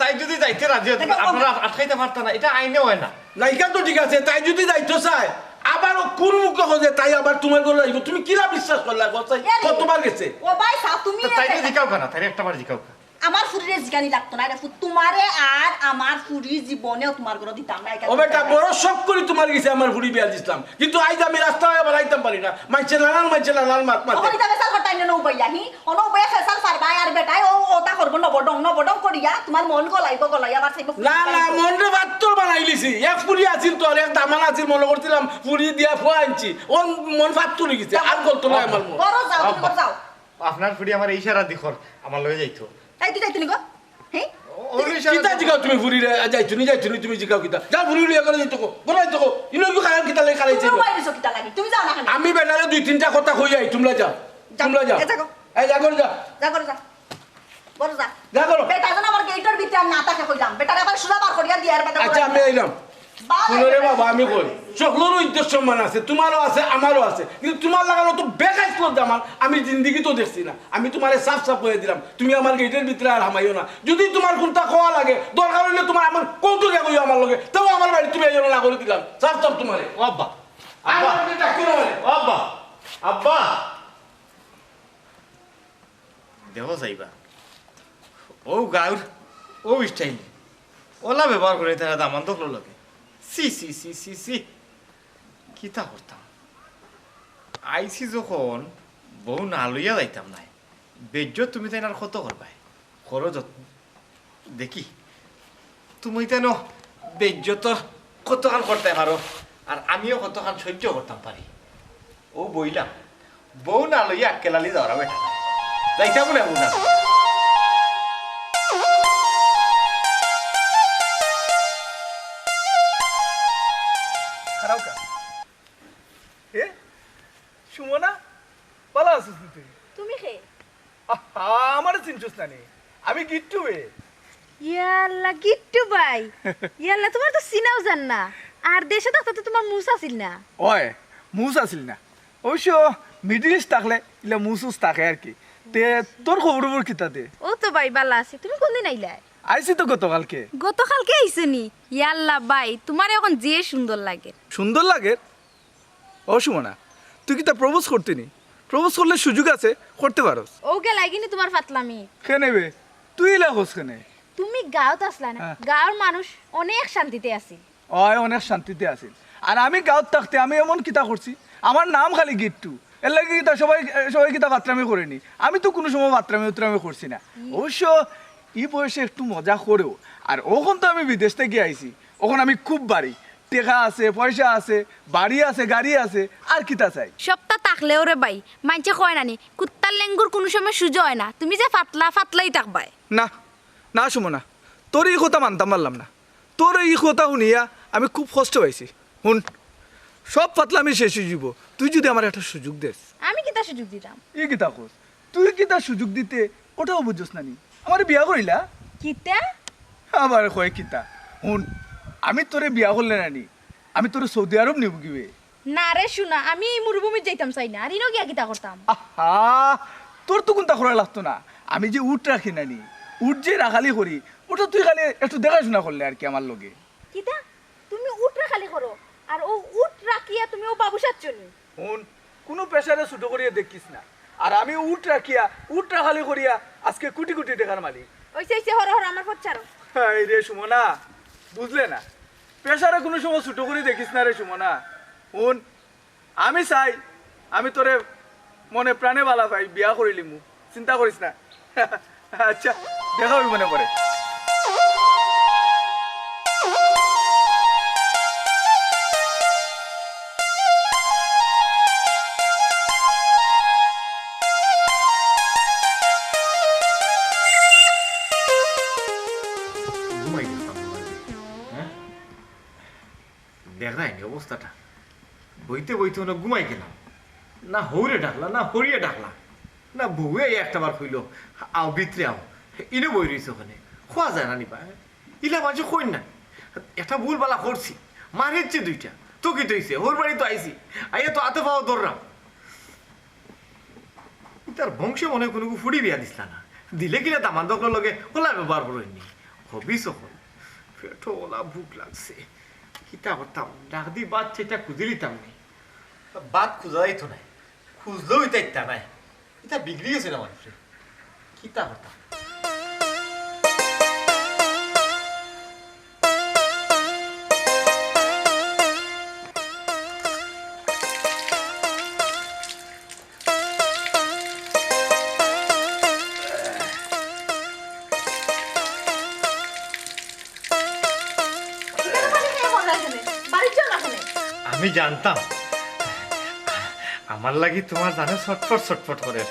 তাই যদি যাইতে রাজি হয়, দেখো, আপনারা আটকাইতে পারতা না, এটা আইনে হয় না। না, ইখান তো ঠিক আছে, তাই যদি যাইতো চায়, আবার ও কোন মুখে কয় যে তাই আবার তোমার ঘরো আইবো? তুমি কিলা বিশ্বাস করলা, গো? তাই এ রে, কতবার গেছে? ও ভাই সাব, তুমি তো তাই এ তো জিকাও কেন? তাই একটা বার জিকাও কেন? আমার ফুরিরে জিকানি লাগতো না রে ফুত, তোমারে আর আমার ফুরি জীবনেও তোমার ঘরো দিতাম না। ও বেটা, বড় শখ করি তোমার গেছে আমার ফুরি বিয়া দিছলাম, কিন্তু আইজ আমি রাস্তায় আবার আইতাম পারি না। মাইনষে নানান, মাইনষে নানান মাত মাতে। অখন ইতা ফেসাল করতায় না, নৌবাইয়া, হি? অনো উবাইয়া ফেসাল ফারবায় আর বেটায় ও ওটা করবো, নবডং, নবডং করিয়া তোমার মন গলাইবো, গলাইয়া আবার চাইবো না, না, মনরে পাত্তর বানাইলিছি। এক ফুরি আছিল তো, আর এক দামান আছিল, মনো করছিলাম ফুরি দিয়া ফুয়া আনছি। ওর মন পাত্তর অই গেছে, আর গলতো নায় আমার মন। ঘরো যাও, তুমি আব্বা, ঘরো যাও। আপনার ফুরি আমারে ইশারা দি কর, আমার লগে যাইতো। এই তুই যাইতো নি গো? হি? ও, অফিসে কিতা জিগাও তুমি ফুরিরে? যাইতো নি, যাইতো নি, তুমি জিগাও কিতা? যাও ফুরি লইয়া ঘরো যাইতো কও, ঘরো যাইতো কও। ইনো কি খারাপ কিতা লাগি খারাইছে? তুমি বাইরে যাও কিতা লাগি? তুমি যাও না কেনে? আমি বেটারে দুই তিনটা কথা কইয়া আই, তুমরা যাও। যাও। তুমরা যাও। এ, যাও। এই যা ঘরো যা। যা ঘরো যা। ঘরো যা। যা ঘরো। বেটা যেন আমার গেইটর ভিতরে আর না থাকে কইলাম। বেটারে আবার সুজা বার করিয়া দিয়া আর বেটা আচ্ছা, আমি আইলাম। বাবা, হুনো রে বাবা, আমি কই, সকলরও ইজ্জত সম্মান আছে, তুমারও আছে, আমারও আছে, কিন্তু তুমার লাখান অত বেখাইছলত জামাল আমি জিন্দেগিত দেখছি না। আমি তুমারে সাফ সাফ কইয়া দিলাম, তুমি আমার গেইটর ভিতরে আর হামাইও না। যুদি তুমার কুনতা কওয়া লাগে, দরকার অইলে তুমার আমার কৌতুকে কইও আমার লগে, তেউ আমার বাড়িত তুমি আইও না, না করি দিলাম, সাফ সাফ তুমারে। ও আব্বা, আর আব্বা। আমারে ডাকিও না মানে। ও আব্বা, আব্বা। দেখো চাইবা, অউ গাউর, অউ স্টাইল, অলা ব্যবহার করে তারা দামান দখল লগে। ছি, ছি, ছি, ছি, ছি। কিতা করতাম? আইছি যখন, বউ না লইয়া যাইতাম নায়। বেইজ্জত তুমি তাইন আর কত করবায়? করো যত্ন। দেখি, তুমি তাইন বেইজ্জত কতখান করতায় পারো, আর আমিও কতখান সইজ্য করতাম পারি। অউ বইলাম, বউ না লইয়া আক্কেল আলী যাওরা বেটা। যাইতাম না বউ না। খারাপ কা? এ? সুমনা? ভালা আছস নি তুই? তুমি কে? আহা, আমারে চিনছস না নি? আমি গিট্টু বে। ইয়াল্লা, গিট্টু ভাই। ইয়াল্লা, তুমার তো চিনাও যার না। আর দেশে থাকতে তো তুমার মুছ আছিল না। অয়, মুছ আছিল না। অবশ্য মিডল ইস্ট থাকলে ইলা মুছ উছ থাকে আর কি। তে তোর খবর খবর কিতা দে? অউ তো ভাই, ভালা আছি। তুমি কুনদিন আইলায়? আইছি তো গতকালকে। গতকালকে আইছো নি? ইয়াল্লা ভাই, তুমারে অখন যে সুন্দর লাগের। সুন্দর লাগের? ও সুমনা, তুই কিতা প্রপোজ করতে নি? প্রপোজ করলে সুযোগ আছে, করতে পারস। অউ গেলাগি নি তুমার ফাতলামি। কেনে বে? তুই ইলা কস কেনে? তুমি গাঁওত আছলায় না? হ্যাঁ। গাঁওর মানুষ অনেক শান্তিতে আছিল। অয়, অনেক শান্তিতে আছিল। আর আমি গাঁওত থাকতে আমি এমন কিতা করছি? আমার নাম খালি গিট্টু। এরলাগি কিতা সবাই, সবাই কিতা ফাতরামি করে নি? আমি তো কুনু সময় ফাতরামি উতরামি করছি না। ই- অবশ্য ই বয়সে একটু মজা করেও। আর অখন তো আমি বিদেশ থাকি আইছি, অখন আমি খুব বাড়ি, টেকা আছে, পয়সা আছে, বাড়ি আছে, গাড়ি আছে, আর কিতা চাই? সবতা থাকলেও রে ভাই, মাইনষে কয় না নি, কুত্তার লেঙ্গুর কুনু সময় সুজা অয় না। তুমি যে ফাতলা, ফাতলাই থাকবায়। না, না সুমনা, তোর ই কথা মানতাম পারলাম না। তোর ই কথা হুনিয়া আমি খুব কষ্ট পাইছি। হুন, সব ফাতলামি শেষ অইযিবো, তুই যুদি আমারে একটা সুযোগ দেস। আমি কিতা সুযোগ দিতাম? ই কিতা কস? তুই কিতা সুযোগ দিতে, অটাও বুঝছস না নি? আমারে বিয়া করিলা? কিতা? আবার কয় কিতা? হুন, আমি তোরে বিয়া করলে না নি, আমি তোরে সৌদি আরব নিমুগি বে। না রে সোনা, আমি ই মরুভূমিত যাইতাম চাই না। আর ইনো গিয়া কিতা করতাম? আহা, তোর তো কুন্তা করা লাগতো না। আমি যে উট রাখি না নি, উট যে রাখালি করি, অটা তুই খালি একটু দেখাশুনা করলে আর কি আমার লগে। কিতা? তুমি উট রাখালি করো, আর অউ উট রাখিয়া তুমি অউ বাবু সাজছো নি? হুন, কুনু পেশারে ছুটো করিয়া দেখিস না। আর আমি উট রাখিয়া, উট রাখালি করিয়া আজকে কুটি কুটি টেকার মালিক। অইছে, অইছে, হরো, হরো, আমার পথ ছাড়ো। হায় রে সুমনা, বুঝলে না? পেশারে কুনু সময় ছুটো করি দেখিস না রে সুমনা। হুন, আমি চাই, আমি তোরে মনে প্রাণে ভালা পাই, বিয়া করিলিমু। চিন্তা করিস না। আচ্ছা, দেখা অইবো নে পরে। ঘুমাই গেছিলাম তোমার। হ্যাঁ? দেখরায় নি অবস্থাটা? বইতে বইতে অনো ঘুমাই গেলাম। না হউরে ডাকলা, না হরিয়ে ডাকলা, না বউয়ে একটা বার কইলো, "আও, ভিতরে আও।" ইনো বই রইছে অখানে। কওয়া যায় না নি বা? ইলা মানষে কইন না। একটা ভুল বালা করছি, মার খেছি দুইটা। তো কিতা অইছে? হউর বাড়ি তো আইছি, আইয়া তো আতো পাও ধররাম। ইতার বংশে মনে অয় কুনুগু ফুড়ি বিয়া দিছলা না। দিলে কিলা দামান দখলর লগে অলা ব্যবহার করইন নি। হবি সকল। পেটো অলা ভুক লাগছে। কিতা করতাম? ডাক দি ভাত চাইট্টা খুজিলিতাম নি। ভাত খুজা যাইতো নায়। খুজলেও ইতা ইতা নায়। ইতা বিগড়ি গেছে না মানুষে। কিতা করতাম? আমি জানতাম, আমার লাগি তোমার জানে ছটফট ছটফট করের।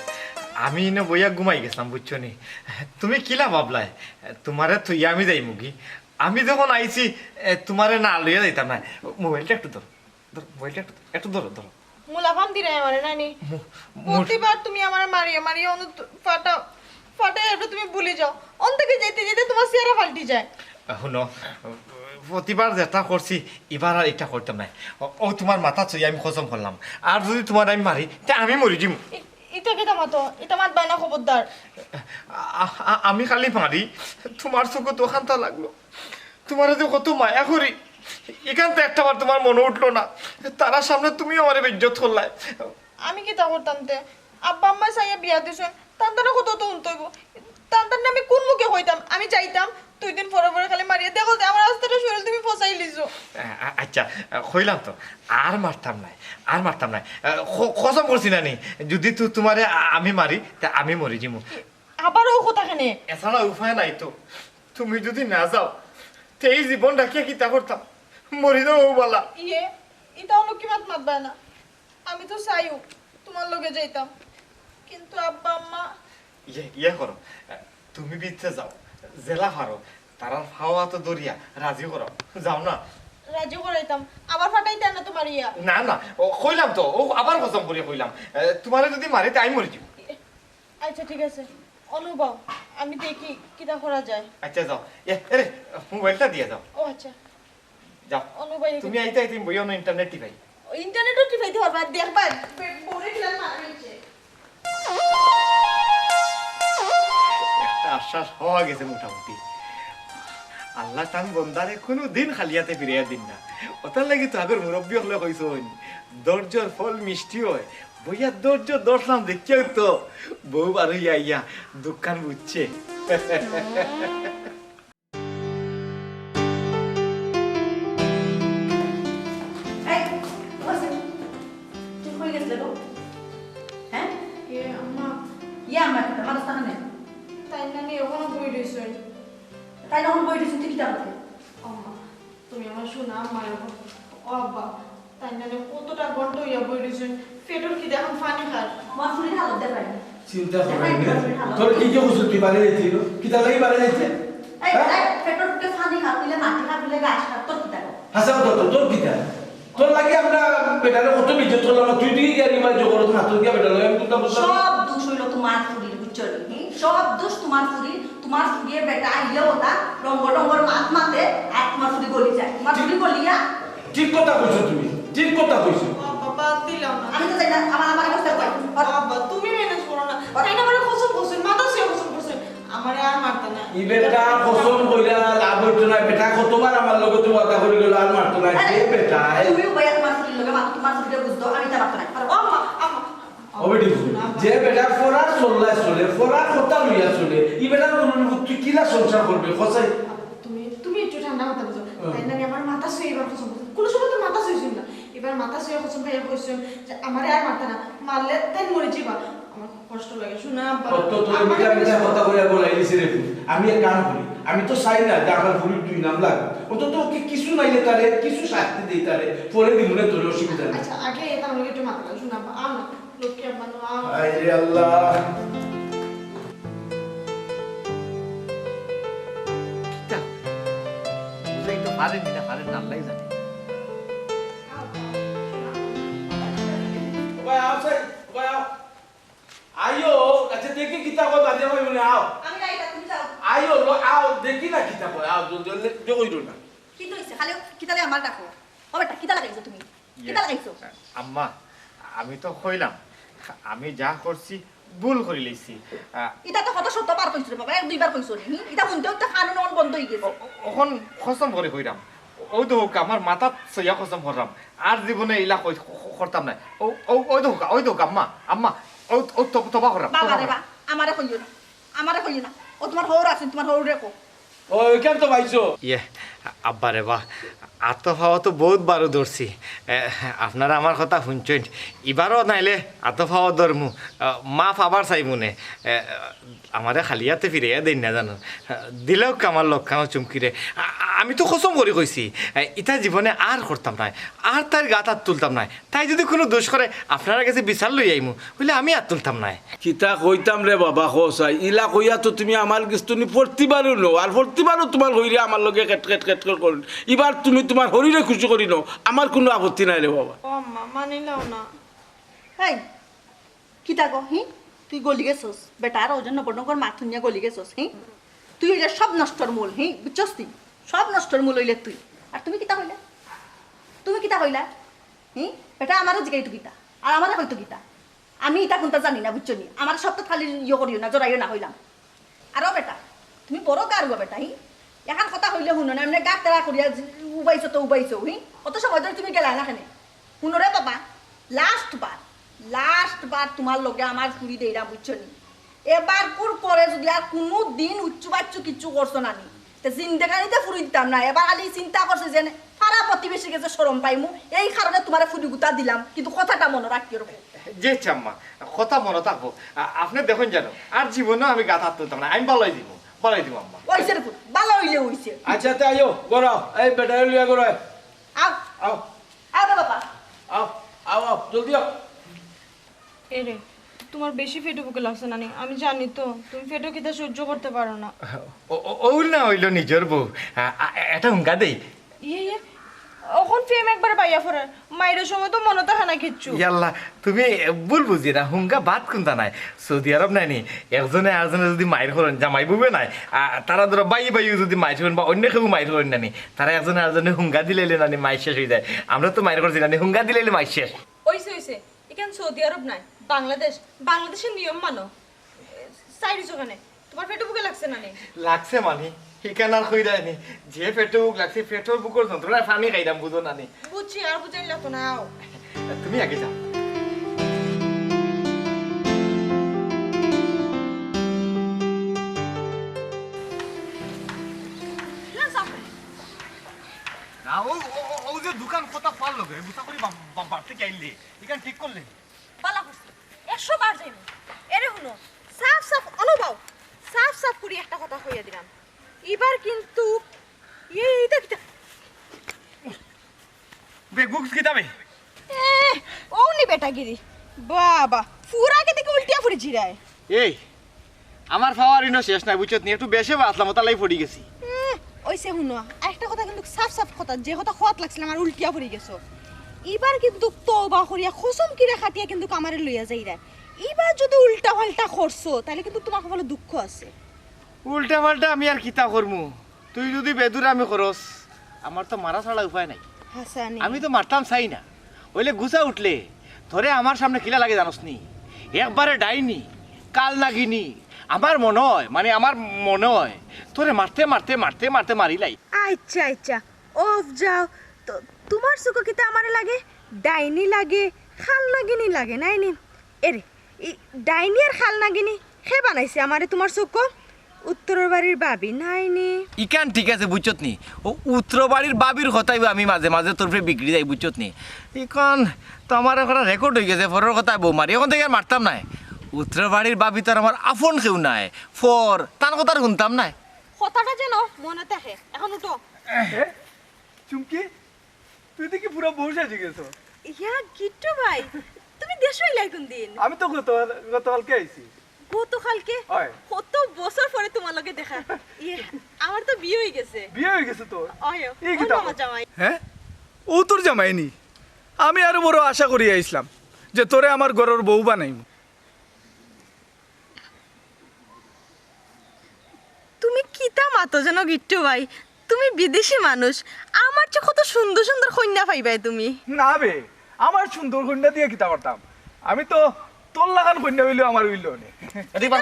আমি ইনো বইয়া ঘুমাই গেছলাম, বুঝছো নি? তুমি কিলা ভাবলায় তুমারে থইয়া আমি যাইমুগি? আমি যখন আইছি, এ, তুমারে না লইয়া যাইতাম না। মোবাইলটা একটু ধরো, ধরো, মোবাইলটা একটু, একটু ধরো, ধরো। মুলাফাম দিরায় আমারে, নানি? মু-, মুর- প্রতিবার তুমি আমারে মারিও, মারিও, অনু-, ফাটা, ফাটা, এরপর তুমি ভুলি যাও। অন থাকি যাইতে যাইতে তুমার চেহারা পাল্টি যায়। হুনো, প্রতিবার যেটা করছি, ইবার আর ইটা করতাম নায়। অউ, অউ তুমার মাথাত ছইয়া আমি কসম করলাম, আর যুদি তুমারে আমি মারি, তে আমি মরি যিমু। ই-, ইটা কিতা মাতো? ইটা মাতবায় না, খবরদার। আ-, আ-, আমি খালি মারি, তুমার চউখো তো কান্তা লাগলো। তুমারে যে কত মায়া করি, ইখান তো একটাবার তুমার মনো উঠলো না। তারার সামনে তুমিও আমারে বেইজ্জত করলায়। আমি কিতা করতাম তে? আব্বা আম্মায় চাইয়া বিয়া দিছইন, তান তানে কত তো হুনতে অইবো। তান তানে আমি কুন মুখে কইতাম? আমি যাইতাম, দুই দিন পরে পরে খালি মারিয়া দেখো যে আমার আস্তাটা শরীল তুমি ফসাইলিছো। আ-, আ-, আচ্ছা, আ, কইলাম তো, আর মারতাম নায়, আর মারতাম নায়। আ, ক-, কসম করছি না নি, যুদি তু-, তুমারে আ-, আমি মারি, তে আমি মরি যিমু। আবার অউ কথা কেনে? এছাড়া উপায় নাই তো। তুমি যুদি না যাও, তে ই জীবন রাখিয়া কিতা করতাম? মরি যাওউ ভালা। ইয়ে, ইতা অনো কি মাত মাতবায় না? আমি তো চাইও তুমার লগে যাইতাম, কিন্তু আব্বা আম্মা। ইয়ে, ইয়ে করো, তুমি ভিতরে যাও, যেলা পারো, তারার পাও আতো ধরিয়া রাজি করাও। যাও না। রাজি করাইতাম, আবার ফাটাইতায় না তুমার ইয়া। না, না, অউ কইলাম তো, অউ আবার কসম করি কইলাম, এ, তুমারে যুদি মারি, তে আমি মরি যিমু। আচ্ছা, ঠিক আছে। অনু বও, আমি দেখি কিতা করা যায়। আচ্ছা, যাও। এ, এরে, মোবাইলটা দিয়া যাও। ও আচ্ছা। যাও। অনু বও, তুমি আইতে আইতে বইয়া অনো internet টিপাই। ও, internet-ও টিপাইতে পারবা, দেখবা, বে-, বউরে কিলা মারা হইছে। একটা আশ্বাস পাওয়া গেছে মোটামুটি। আল্লায় তান বন্দারে কুনুদিন খালি আতে ফিরাইয়া দিন না। অতার লাগি তো আগর মুরব্বি অকলে কইছইন, ধৈর্যর ফল মিষ্টি অয়। বইয়া ধৈর্য ধরলাম দেখিয়াউ তো বউ বার অইয়া আইয়া দুঃখখান বুঝছে। এই, ও আছে। তুই কই গেছলে গো? হ্যাঁ? এ, আম্মা। ইয়া, আম্মা, কিতা মাতস না কেনে? তাইন নানি অখনো বই রইছইন। তাইন অখনো বই রইছইন, তুই কিতা করতে? আম্মা, তুমি আমার সোনা আম্মা অখন। ও আব্বা, তাইন নানি কতটা ঘন্টা অইয়া বই রইছইন, পেটর খিদে অখন পানি খার। আমার ফুরির হালত দেখ। চিন্তা করিস না। তোর কি কি কইছইন তুই বারে যাইতে? কিতার লাগি বারে যাইতে? এই, হ্যাঁ? এই, পেটর খিদে পানি খার, তুই মাটি খার, তুই ঘাস খার, তোর কিতা? হাছা কথা তো, তোর কিতা? তোর লাগি আমরা বেটারে কত বেইজ্জত করলাম না, তুই দিকে গিয়া রিমাই জবরত না, তুই গিয়া বেটার লগে আমি কুন্তা বুঝলাম না। সব দোষ অইলো তুমার ফুরির, বুঝছো নি? হুম? সব দোষ তুমার ফুরির, তুমার ফুরিয়ে বেটা আইলে অতা, রঙ্গ রঙ্গর মাত মাতে, আর তুমার ফুরি গলি যায়। তুমার ফুরি গলিয়া। ঠিক কথা কইছো তুমি, ঠিক কথা কইছো। বাবা, বাদ দিলাম না। আমি তো যাই না, আমার, আমার অবস্থা কই? বাবা, তুমি manage করো না। তাইন আমারে কসম করছইন, মাথা ছুইয়া কসম করছইন। আমারে আর মারতা না। ই বেটা কসম কইরা লাভ অইতো না, বেটা কতবার আমার লগে তো ওয়াদা করি গেল আর মারতো না। আরে, যে বেটা, এ- তুমিও বইয়া তুমার ফুরির লগে মাতো, তুমার ফুরিরে বুঝ দেও, আমি তা মারতো না। আর ও আম্মা, আম্মা, আম্মা, ও বেটি, আম্মা। যে বেটা ফরার চল্লায় চলে, ফরার কথা লইয়া চলে, ই বেটার মনে তুই কিলা সংসার করবে, কসাই? তুমি, তুমি একটু ঠান্ডা মাথা বুঝো। হুম। তাইন নানি আমার মাথা ছুইয়া ইবার কসম করছইন। কুনু সময় তো মাথা ছুইছইন না। ইবার মাথা ছুইয়া কসম খাইয়া কইছইন যে আমারে আর মারতা না, মারলে তাইন মরি যিবা। আমার খুব কষ্ট লাগে, সোনা আব্বা। অত তোর আমার মিঠা মিঠা কিছু কথা কইয়া বলাই দিছে রে ফুল। আমি এক কাম করি, আমি তো চাই না যে আমার ফুরির দুই নাম লাগ। অন্তত ওকে কিছু নাইলে তারে, কিছু শাস্তি দেই তারে, পরে দিমুনে তোর অসুবিধা নাই। আচ্ছা, আগে এটা আমার একটু মাথা লাগে, সোনা আব্বা, আও না, লক্ষ্মী আব্বা, নো, আও। হায় রে আল্লাহ। কিতা? বুঝাই তো পারেন, এটা পারেন না, আল্লাহই জানে। ওবা, আও, সাই, ওবা, আও। আইও, আচ্ছা, দেখি কিতা কয়, বাজে কয় মনে, আও। আমি যাই না, তুমি যাও। আইও, ল-, আও, দেখি না কিতা কয়, আও, জলদি, জলদি, জলদি কইরো না। কিতা অইছে? খালি কিতা লাগে আমার ডাকো? ও বেটা, কিতা লাগাইছো তুমি? ইয়ে, কিতা লাগাইছো? আম্মা, আমি তো কইলাম, আমি যা করছি, ভুল করি লাইছি। আ, ইটা তো কত শতবার কইছো রে বাবা, এক দুইবার কইছো নি, হুম? ইটা হুনতে হুনতে কান অখন বন্ধ অইগেছে। অ-, অ-, অখন কসম করি কইরাম। অউ দেখউক্কা, আমার মাথাত ছইয়া কসম কররাম। আর জীবনে ইলা কই-, ক-, ক-, করতাম নায়। অউ, অউ, অউ দেখউক্কা, অউ দেখউক্কা, আম্মা, আম্মা, অউ, অউ তব-, তবা কররাম, বাবা তবা রে কররাম। বা, আমারে কইও না, আমারে কইও না। ও তুমার হউর আছে, তুমার হউররে কও। ও, অউখান তো পাইছো। ইয়ে, আব্বা রে বা, আতো পাও তো বউত বারো ধরছি। এ, আপনারা আমার কথা হুনছইন। ইবারও নাইলে আতো পাও ধরমু। আ, মাফ আবার চাইমু নে। এ, আমারে খালি আতে ফিরাইয়া দেইন না জানো। দিলাউক্কা আমার লক্ষানো চুমকিরে। আ-, আ-, আমি তো কসম করি কইছি, এ, ইতা জীবনে আর করতাম নায়, আর তাইর গাত আত তুলতাম নায়। তাই যুদি কুনু দুষ করে আপনারার গেছে বিচার লই আইমু, অইলে আমি আত তুলতাম নায়। কিতা কইতাম রে বাবা, কও চাই, ইলা কইয়া তো তুমি আমার গেছ থনে প্রতিবারও নেও, আর প্রতিবারও তুমার হইরে আমার লগে কেট কেট কেট কেট করইন। ইবার তুমি তুমার হরিরে খুশি করি নেও, আমার কুনু আপত্তি নাই রে বাবা। ও আম্মা, মানিলাও না। এই, কিতা গো, হি? তুই গলি গেছস? বেটা, আর ওজন নবনগর মাত হুনিয়া গলি গেছস, হি? তুই অইলে সব নষ্টর মূল, হি? বুঝছস তুই? সব নষ্টর মূল অইলে তুই। আর তুমি কিতা কইলা? তুমি কিতা কইলা? হি? বেটা, আমারে জিগাইতো কিতা? আর আমারে কইতো কিতা? আমি ইতা কুনতা জানি না, বুঝছো নি? আমার সব তো খালি ইয়ে করিও না, জড়াইও না কইলাম। আরো বেটা, তুমি বড় গারুয়া বেটা, হি? এখান কথা কইলে হুনো না, এমনে গা তেরা করিয়া উবাইছো তো উবাইছো, হি? অত সময় ধরি তুমি গেলায় না কেনে? হুনো রে বাবা, লাস্ট বার, লাস্ট বার তুমার লগে আমার ফুরি দেইরাম, বুঝছো নি? এবারকুর পরে যুদি আর কুনু দিন উচ্চু বাচ্চু কিচ্ছু করছো না নি, তে জিন্দেগানিতে ফুরি দিতাম না। এবার খালি চিন্তা করছি যে পাড়া প্রতিবেশীর গেছে শরম পাইমু, এই কারণে তুমারে ফুরি গুতা দিলাম, কিন্তু কথাটা মনো রাখিও রে। জি আম্মা, কথা মনো থাকবো। আ-, আপনে দেখইন জানো, আর জীবনেও আমি গাত আত তুলতাম নায়, আমি বালাই দিমু, বালাই দিমু আম্মা। অইছে রে ফুত, বালা অইলে অইছে। আচ্ছা, তে আইও, ঘরো আও, এই বেটারে লইয়া ঘরো আও। আও। আও। আও রে বাবা। আও, আও, আও, জলদি আও। এরে, তুমার বেশি পেটো ভুকে লাগছে নানি? আমি জানি তো, তুমি পেটো খিদা সহ্য করতে পারো না। ও, ও, অউ না অইলো নিজর বউ। আ, আ, এটা হুঙ্গা দেই। ইয়ে, ইয়ে, অখন প্রেম একবারে বাইয়া পড়ে। মাইরর সময় তো মনো থাকে না কিচ্ছু। ইয়াল্লা, তুমি ভুল বুঝিও না, হুঙ্গা বাদ কুনতা নায়। সৌদি আরব নায় নি, একজনে আরজনে যুদি মাইর করইন, জামাই বউয়ে নায়, আ, তারা ধরো বাই বাইও যুদি মাইর করইন বা অইন্য কেউ মাইর করইন না নি, তারা একজনে আরজনে হুঙ্গা দিলাইলে নানি মাইর শেষ অইযায়। আমরা তো মাইর করছি নানি, হুঙ্গা দিলাইলে মাইর শেষ। অইছে, অইছে। ইখান সৌদি আরব নায়, বাংলাদেশ। বাংলাদেশের নিয়ম মানো। সাইড অইছো কেনে? তুমার পেটো ভুকে লাগছে নানি? লাগছে মানে? ইখান আর কইরায় নি। যে পেটো ভুক লাগছে, পেটো ভুকর যন্ত্রণায় পানি খাইরাম, বুঝো নানি? বুঝছি, আর বুঝাইন লাগতো না, আও। তুমি আগে যাও। না, যাও। না, ও, ও, ও, ও যে দোকান কথা পারলো গে, গুছা করি বা-, বা-, বাড়তে কি আইলে? ইখান ঠিক করলে? বালা করছি, একশো বার যাইমু। এরে হুনো, সাফ সাফ, অনো বও, সাফ সাফ করি একটা কথা কইয়া দিলাম, ইবার কিন্তু, এই, এইটা কিতা? বেগুক্স কিতা বে? এ, অউ নি বেটাগিরি। বাবা, ফুরাকে দেখি উল্টিয়া পড়ি জিরায়। এই, আমার পাওয়ার ইনো শেষ নাই, বুঝছত নি? একটু বেশি বাতলাম, অতার লাগি পড়ি গেছি। উম, অইছে হুনো, আরেকটা কথা কিন্তু সাফ সাফ কথা, যে কথা কওয়াত লাগছিলাম আর উল্টিয়া পড়ি গেছো। ইবার কিন্তু তওবা করিয়া কসম কিরা কাটিয়া কিন্তু আমারে লইয়া যাইরায়। ইবার যুদি উল্টা পাল্টা করছো, তাইলে কিন্তু তুমার কপালো দুঃখ আছে। উল্টা পাল্টা আমি আর কিতা করমু? তুই যুদি বেদুরামি করস, আমার তো মারা ছাড়া উপায় নাই। হাছানি। আমি তো মারতাম চাই না। অইলে গুছা উঠলে তোরে আমার সামনে কিলা লাগে জানোস নি? একবারে ডাইনি, কাল নাগিনি। আমার মনো অয়, মানে আমার মনো অয়, তোরে মারতে, মারতে, মারতে, মারতে মারিলাই। আইচ্ছা, আইচ্ছা, অফ যাও। তো তুমার চউখো কিতা আমারে লাগে? ডাইনি লাগে, কাল নাগিনি লাগে, নায় নি? এরে, ই ডাইনি আর কাল নাগিনি কে বানাইছে আমারে তুমার চউখো? উত্তরর বাড়ির ভাবি নায় নি? ইখান ঠিক আছে, বুঝছত নি? অউ উত্তরর বাড়ির ভাবির কথায়ও আমি মাঝে মাঝে তোর উপরে বিগড়ি যাই, বুঝছত নি? ইখান তো আমার একটা রেকর্ড অইগেছে, পরর কথায় বউ মারি, অখন থাকি আর মারতাম নায়। উত্তরর বাড়ির ভাবি তো আর আমার আপন কেউ নায়, পর, তান কথা আর হুনতাম নায়। কথাটা যেন মনো থাকে। অখন উঠো। এ? চুমকি, তুই দেখি পুরা বউ সাজি গেছো। ইয়া, গিট্টু ভাই, তুমি দেশো আইলায় কুনদিন? আমি তো গত, গতকালকে আইছি। গতকালকে? অয়। কত বছর পরে তুমার লগে দেখা। ইয়ে, আমার তো বিয়া অইগেছে। বিয়া অইগেছে তোর? অয়, ই অউ কিতা আমার কর? জামাই। হে? অউ তোর জামাই নি? আমি আরো বড় আশা করি আইছলাম যে তোরে আমার ঘরর বউ বানাইমু। তুমি কিতা মাতো যেন গিট্টু ভাই, তুমি বিদেশি মানুষ, আমার চেয়ে কত সুন্দর সুন্দর কইন্যা পাইবায় তুমি। না বে, আমার সুন্দর কইন্যা দিয়া কিতা করতাম? আমি তো তোর লাখান কইন্যা অইলেও আমার অইলো নে। এদিক বা।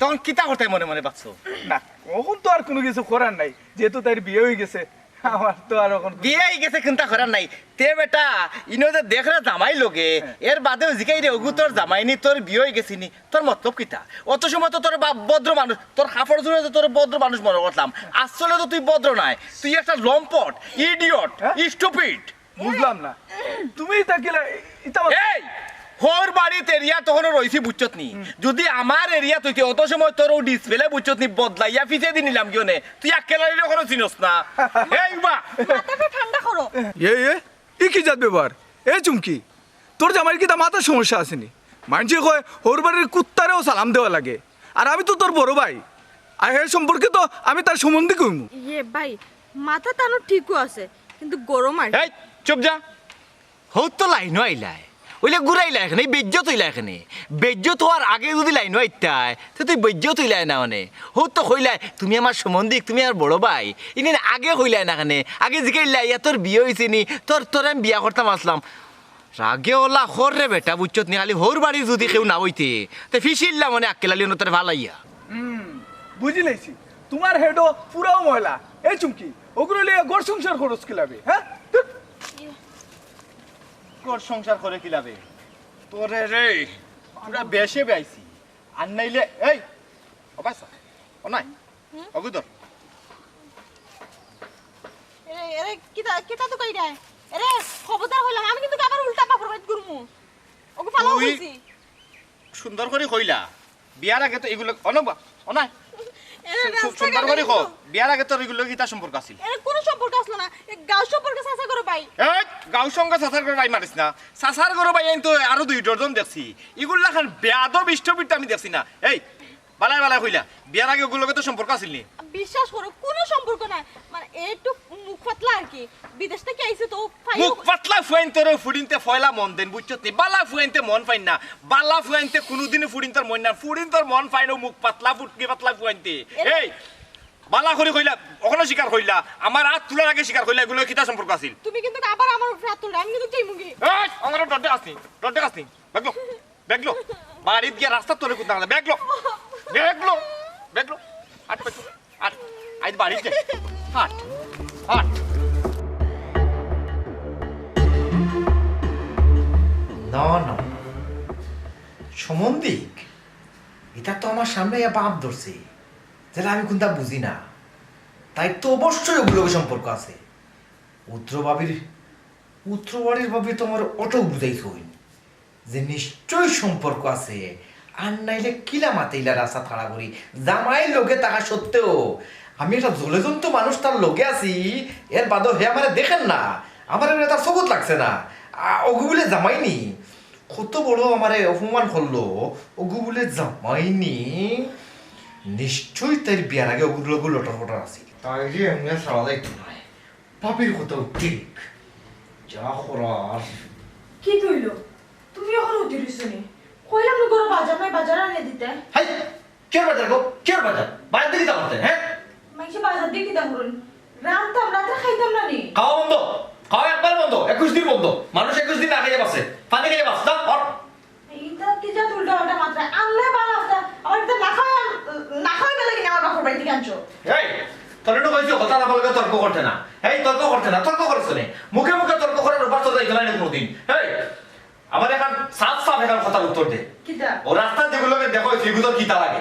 তখন কিতা করতায় মনে মনে ভাবছো? না, অখন তো আর কুনু কিছু করার নাই, যেহেতু তাইর বিয়া অইগেছে। আমার তো আর অখন বিয়া অই গেছে, চিন্তা করার নাই। তে বেটা, ইনো যে দেখরা জামাই লগে, এর বাদেও জিকাইরে, ওগু তোর জামাই নি, তোর বিয়া অই গেছে নি, তোর মতলব কিতা? অত সময় তো তোর বাপ ভদ্র মানুষ, তোর কাপড় জুড়ে তো তোর ভদ্র মানুষ মনে করতাম। আসলে তো তুই ভদ্র নায়, তুই একটা লম্পট, ইডিয়ট, হ্যাঁ? স্টুপিড। বুঝলাম না, তুমি ইতা কিলা, ইতা এই, হউর বাড়িত এরিয়া তখনও রইছি বুঝছত নি? যদি আমার এরিয়া তুই অত সময় তোর ও ডিসপ্লে বুঝছত নি, বদলাইয়া ফিছে দি নিলাম কিয়নে? তুই আক্কেল আলীরে অখনো চিনস না। এই বা। মাথাটা ঠান্ডা করো। এ, এ, ই কি জাত ব্যবহার? এ চুমকি, তোর জামাইর কিতা মাথার সমস্যা আছে নি? মানষে কয়, হউর বাড়ির কুত্তারেও সালাম দেওয়া লাগে, আর আমি তো তোর বড় ভাই, আর হে সম্পর্কে তো আমি তার সম্বন্ধে কইমু। ইয়ে ভাই, মাথা তানো ঠিকও আছে, কিন্তু গরম আর কি। এই, চুপ যা। হউ তো লাইনও আইলায়, অইলে ঘুরাইলায় কেনে, বেইজ্জত অইলায় কেনে। বেইজ্জত অওয়ার আগে যদি লাইনও আইতায়, তে তুই বেইজ্জত অইলায় না মানে। হউ তো কইলায়, "তুমি আমার সম্বন্ধিক, তুমি আমার বড় ভাই।" ইনি আগে কইলায় না কেনে, আগে জিকাইলায়, "ইয়া তোর বিয়া অইছে নি? তোর, তোর আমি বিয়া করতাম আছলাম।" রাগে অলা কর রে বেটা, বুঝছত নি? খালি হউর বাড়ির যদি কেউ না অইতে, তে ফিছিলাম মানে আক্কেল আলী অনো তোরে ফালাইয়া। হুম, বুঝি লাইছি। তুমার হেডও পুরাও ময়লা। এই চুমকি, ওগুলো লইয়া ঘর সংসার করস কিলাবে, হ্যাঁ? ধুর। ঘর সংসার করে কিলাবে? তোরে রে, পুরা বেশে বেআইছি। আর নাইলে, এই, ও বাসা, ও নাই, হুম? ওগু ধর। এরে, এরে, কিতা, কিতা তো কইরা? এরে, খবরদার কইলাম, আমি কিন্তু আবার উল্টা বাপর বাড়িত ঘুরমু। ওগু ফালাও তুই কইছি। সুন্দর করি কইলা, বিয়ার আগে তো ইগুলো, অনো বা, ও নাই। এরে, সু-, সু-, রাস্তাঘাটে সুন্দর করি কও, কিন্তু বিয়ার আগে তোর ইগুলো কিতা সম্পর্ক আছিল? এরে, কোনো সম্পর্ক আসলো না। এ গাঁও সম্পর্কে চাচা করো ভাই। এই, গাঁও সঙ্গে চাচার ঘরো ভাই মারিস না। চাচার ঘরো ভাই আমি তো আরো দুই ডজন দেখছি। ইগুলা খান বেয়াদব ইষ্টপিট আমি দেখছি না। এই, বালাই বালাই কইলা, বিয়ার আগে ওগুর লগে তো সম্পর্ক আছিল নি? বিশ্বাস করো, কোনো সম্পর্ক নাই। মানে, এই একটু মুখ পাতলা আর কি। বিদেশ থাকি আইছে তো, ফাইও মুখ পাতলা ফুয়াইন্তরে ফুড়িন্তে ফয়লা মন দেইন, বুঝছত নি? বালা ফুয়াইন্তে মন পাইন না। বালা ফুয়াইন্তে কুনুদিনও ফুড়িন্তর মন না। ফুড়িন্তর মন পাইন অউ মুখ পাতলা, ফুটকি পাতলা ফুয়াইন্তে। এ- এই, বালা করি কইলা, অখনো স্বীকার কইলা। আমার আত তুলার আগে স্বীকার কইলা, ইগুলো কিতা সম্পর্ক আছিল? তুমি কিন্তু আবার আমার উপরে আত তুললে, আমি কিন্তু যাইমুগি। এই, আমার ডর দেখাস নি, ডর দেখাস নি। বেগলো, বেগলো, বাড়িত গিয়া রাস্তার তলে কুত্তা কাটা। বেগলো, বেগলো, বেগলো। আট, বেগলো, আট। আইজ বাড়িত যাই। আট, আট। না, না। সম্বন্ধিক, ইতা তো আমার সামনে ইয়া বাপ ধরছে। যেটা আমি কুন্তা বুঝি না। তাইর তো অবশ্যই ওগুর লগে সম্পর্ক আছে। উত্তর ভাবির, উত্তর বাড়ির ভাবি তো আমার অটো বুঝাইছইন যে নিশ্চয় সম্পর্ক আছে, আর নাইলে কিলা মাতিলা রাস্তাত খাড়া করি। জামাইর লগে থাকা সত্ত্বেও আমি একটা জলজন্ত মানুষ তার লগে আছি, এর বাদেও হে আমারে দেখের না, আমার এগুলো তার চকুত লাগছে না। আ, ওগু বুলে জামাই নি, কত বড় আমারে অপমান করলো, ওগু বুলে জামাই নি। নিশ্চয় তাইর বিয়ার আগে ওগুর লগে লটর পটর আছে। তাইরে এমনে ছাড়া যাইতো নায়। ভাবির কথাও ঠিক। যা করার। কিতা অইলো? তুমি অখন উঠি রইছো নি? কইলাম না ঘরো বাজার নাই, বাজার আনিয়া দিতে। হাই, কিয়র বাজার গো? কিয়র বাজার? বাজার দি কিতা করতে, হ্যাঁ? মাইনষে বাজার দি কিতা করইন? রানতাম, রাত্রে খাইতাম না নি? খাওয়া বন্ধ। খাওয়া একবার বন্ধ। একুশ দিন বন্ধ। মানুষ একুশ দিন না খাইয়া বাঁচে। পানি খাইয়া বাঁচে। যা, অর। ইতা কি জাত উল্টা পাল্টা মাতরা? আনলে বালা কথা, আবার ইতা না খাওয়া, না খাওয়া গেলে কিনা আমার বাপর বাড়ি থাকি আনছো? এই, তোরে না কইছি কথা না বললে তর্ক করতে না। এই, তর্ক করতে না, তর্ক করছ নি। মুখে মুখে তর্ক করার অভ্যাস তো যাইতো নায় না কোনোদিন। এই, আমার এখান সাফ সাফ এখান কথার উত্তর দে। কিতা? ও রাস্তার যেগুলোকে দেখো, ওই ফিগুলোর কিতা লাগে?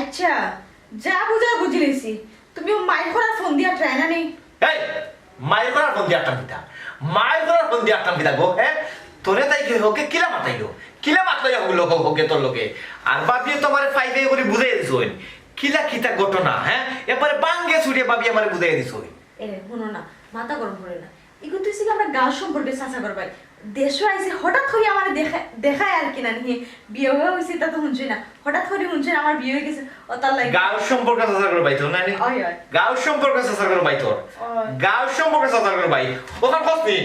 আচ্ছা, যা বুঝার বুঝি লইছি। তুমি ও মাইর করার ফোন দিয়া ট্রাই না নি? এই, মাইর করার ফোন দিয়া আটকাম কিতা? মাইর করার ফোন দিয়া আটকাম কিতা গো, হ্যাঁ? তোরে তাই কি হকে কিলা মাতাইলো? কিলা মাতলো ইয়া হগুলো হকে তোর লগে? আর বাপিয়ে তোমারে ফাইভে করে বুঝাই দিছইন। কিলা কিতা ঘটনা, হ্যাঁ? একবারে বাঙ্গে ছুড়িয়ে বাপিয়ে আমারে বুঝাই দিছইন। এ, হুনো না, মাথা গরম করে না। ইগু তুই ছিল আমরা গাঁও সম্পর্কে চাচা করবাই। দেশো আইছে, হঠাৎ করি আমারে দেখা-, দেখায় আর কি না, নি বিয়া হওয়া হইছে, তা তো হুনছই না। হঠাৎ করি হুনছই আমার বিয়া হয়ে গেছে, ও তার লাগে। গাঁও সম্পর্কে চাচা করবাই তো, না নি? ওই, ওই। গাঁও সম্পর্কে চাচা করবাই তোর। ওই। গাঁও সম্পর্কে চাচা করবাই। ওখান খোঁজ নি।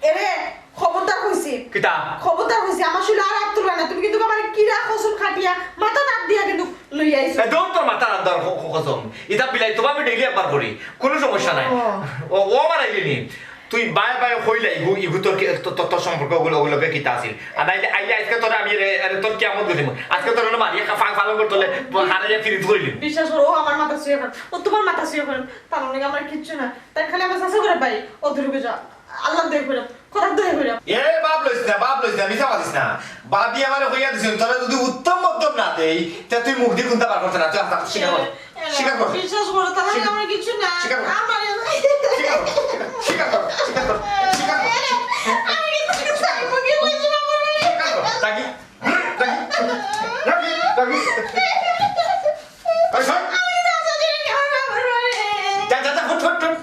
এরে, খবরদার কইছি। কিতা? খবরদার কইছি, আমার শুলে আর আত তুলবা না। তুমি কিন্তু আমার কিরা কসম খাটিয়া, মাথা দাঁত দিয়া কিন্তু লইয়া আইছো। এ, দৌড় তোর মাথা দাঁত দেওয়ার ক-, ক-, কসম। ইতা বিলাই, তোমার আমি ডেইলি একবার করি। কোনো সমস্যা নাই। ও। ও, ও আমার আইলে নি। তুই বায় বায় কইলে ইগু, ইগু তোর কি, তো-, তো-, তোর সম্পর্ক ওগুলো, ওগুলোকে কিতা আছিল? আর নাইলে আইলে আজকে তোরে আমি রে, আরে তোর কিয়ামত গতিমু। আজকে তোর না মারি, একটা ফাং ফালন করতে হলে, তোর হারে ফিরিত কইলি। বিশ্বাস করো, ও আমার মাথা ছুঁয়ে ফেল, ও তোমার মাথা ছুঁয়ে ফেল, তার মানে আমার কিচ্ছু না। তাই খালি আমার চাচা করে ভাই, ও দূরে যা, আল্লাহ দয়া করে, খোদা দয়া করে। এ বাপ লইস না, বাপ লইস না, মিছা মাতিস না। বাবি আমারে কইয়া দিছইন, তোরা যদি উত্তম মধ্যম না দেই, তে তুই মুখ দি কুন্তা বার করতে না, তুই আস্তে আস্তে স্বীকার কর। এ, এ, স্বীকার কর। বিশ্বাস করো, তাহলে স্বীকার আমার কিছু না। স্বীকার কর। আমার স্বীকার কর, স্বীকার কর, স্বীকার কর, স্বীকার কর। আমি কিন্তু চাইবো কি বলছি না, আমার মানে স্বীকার কর। রাগি, রাগি, রাগি, রাগি। এই শোন। আমি কিন্তু আজকে জেনে খাবো না, আমার মানে। যা, যা, যা, হুট, হুট, হুট।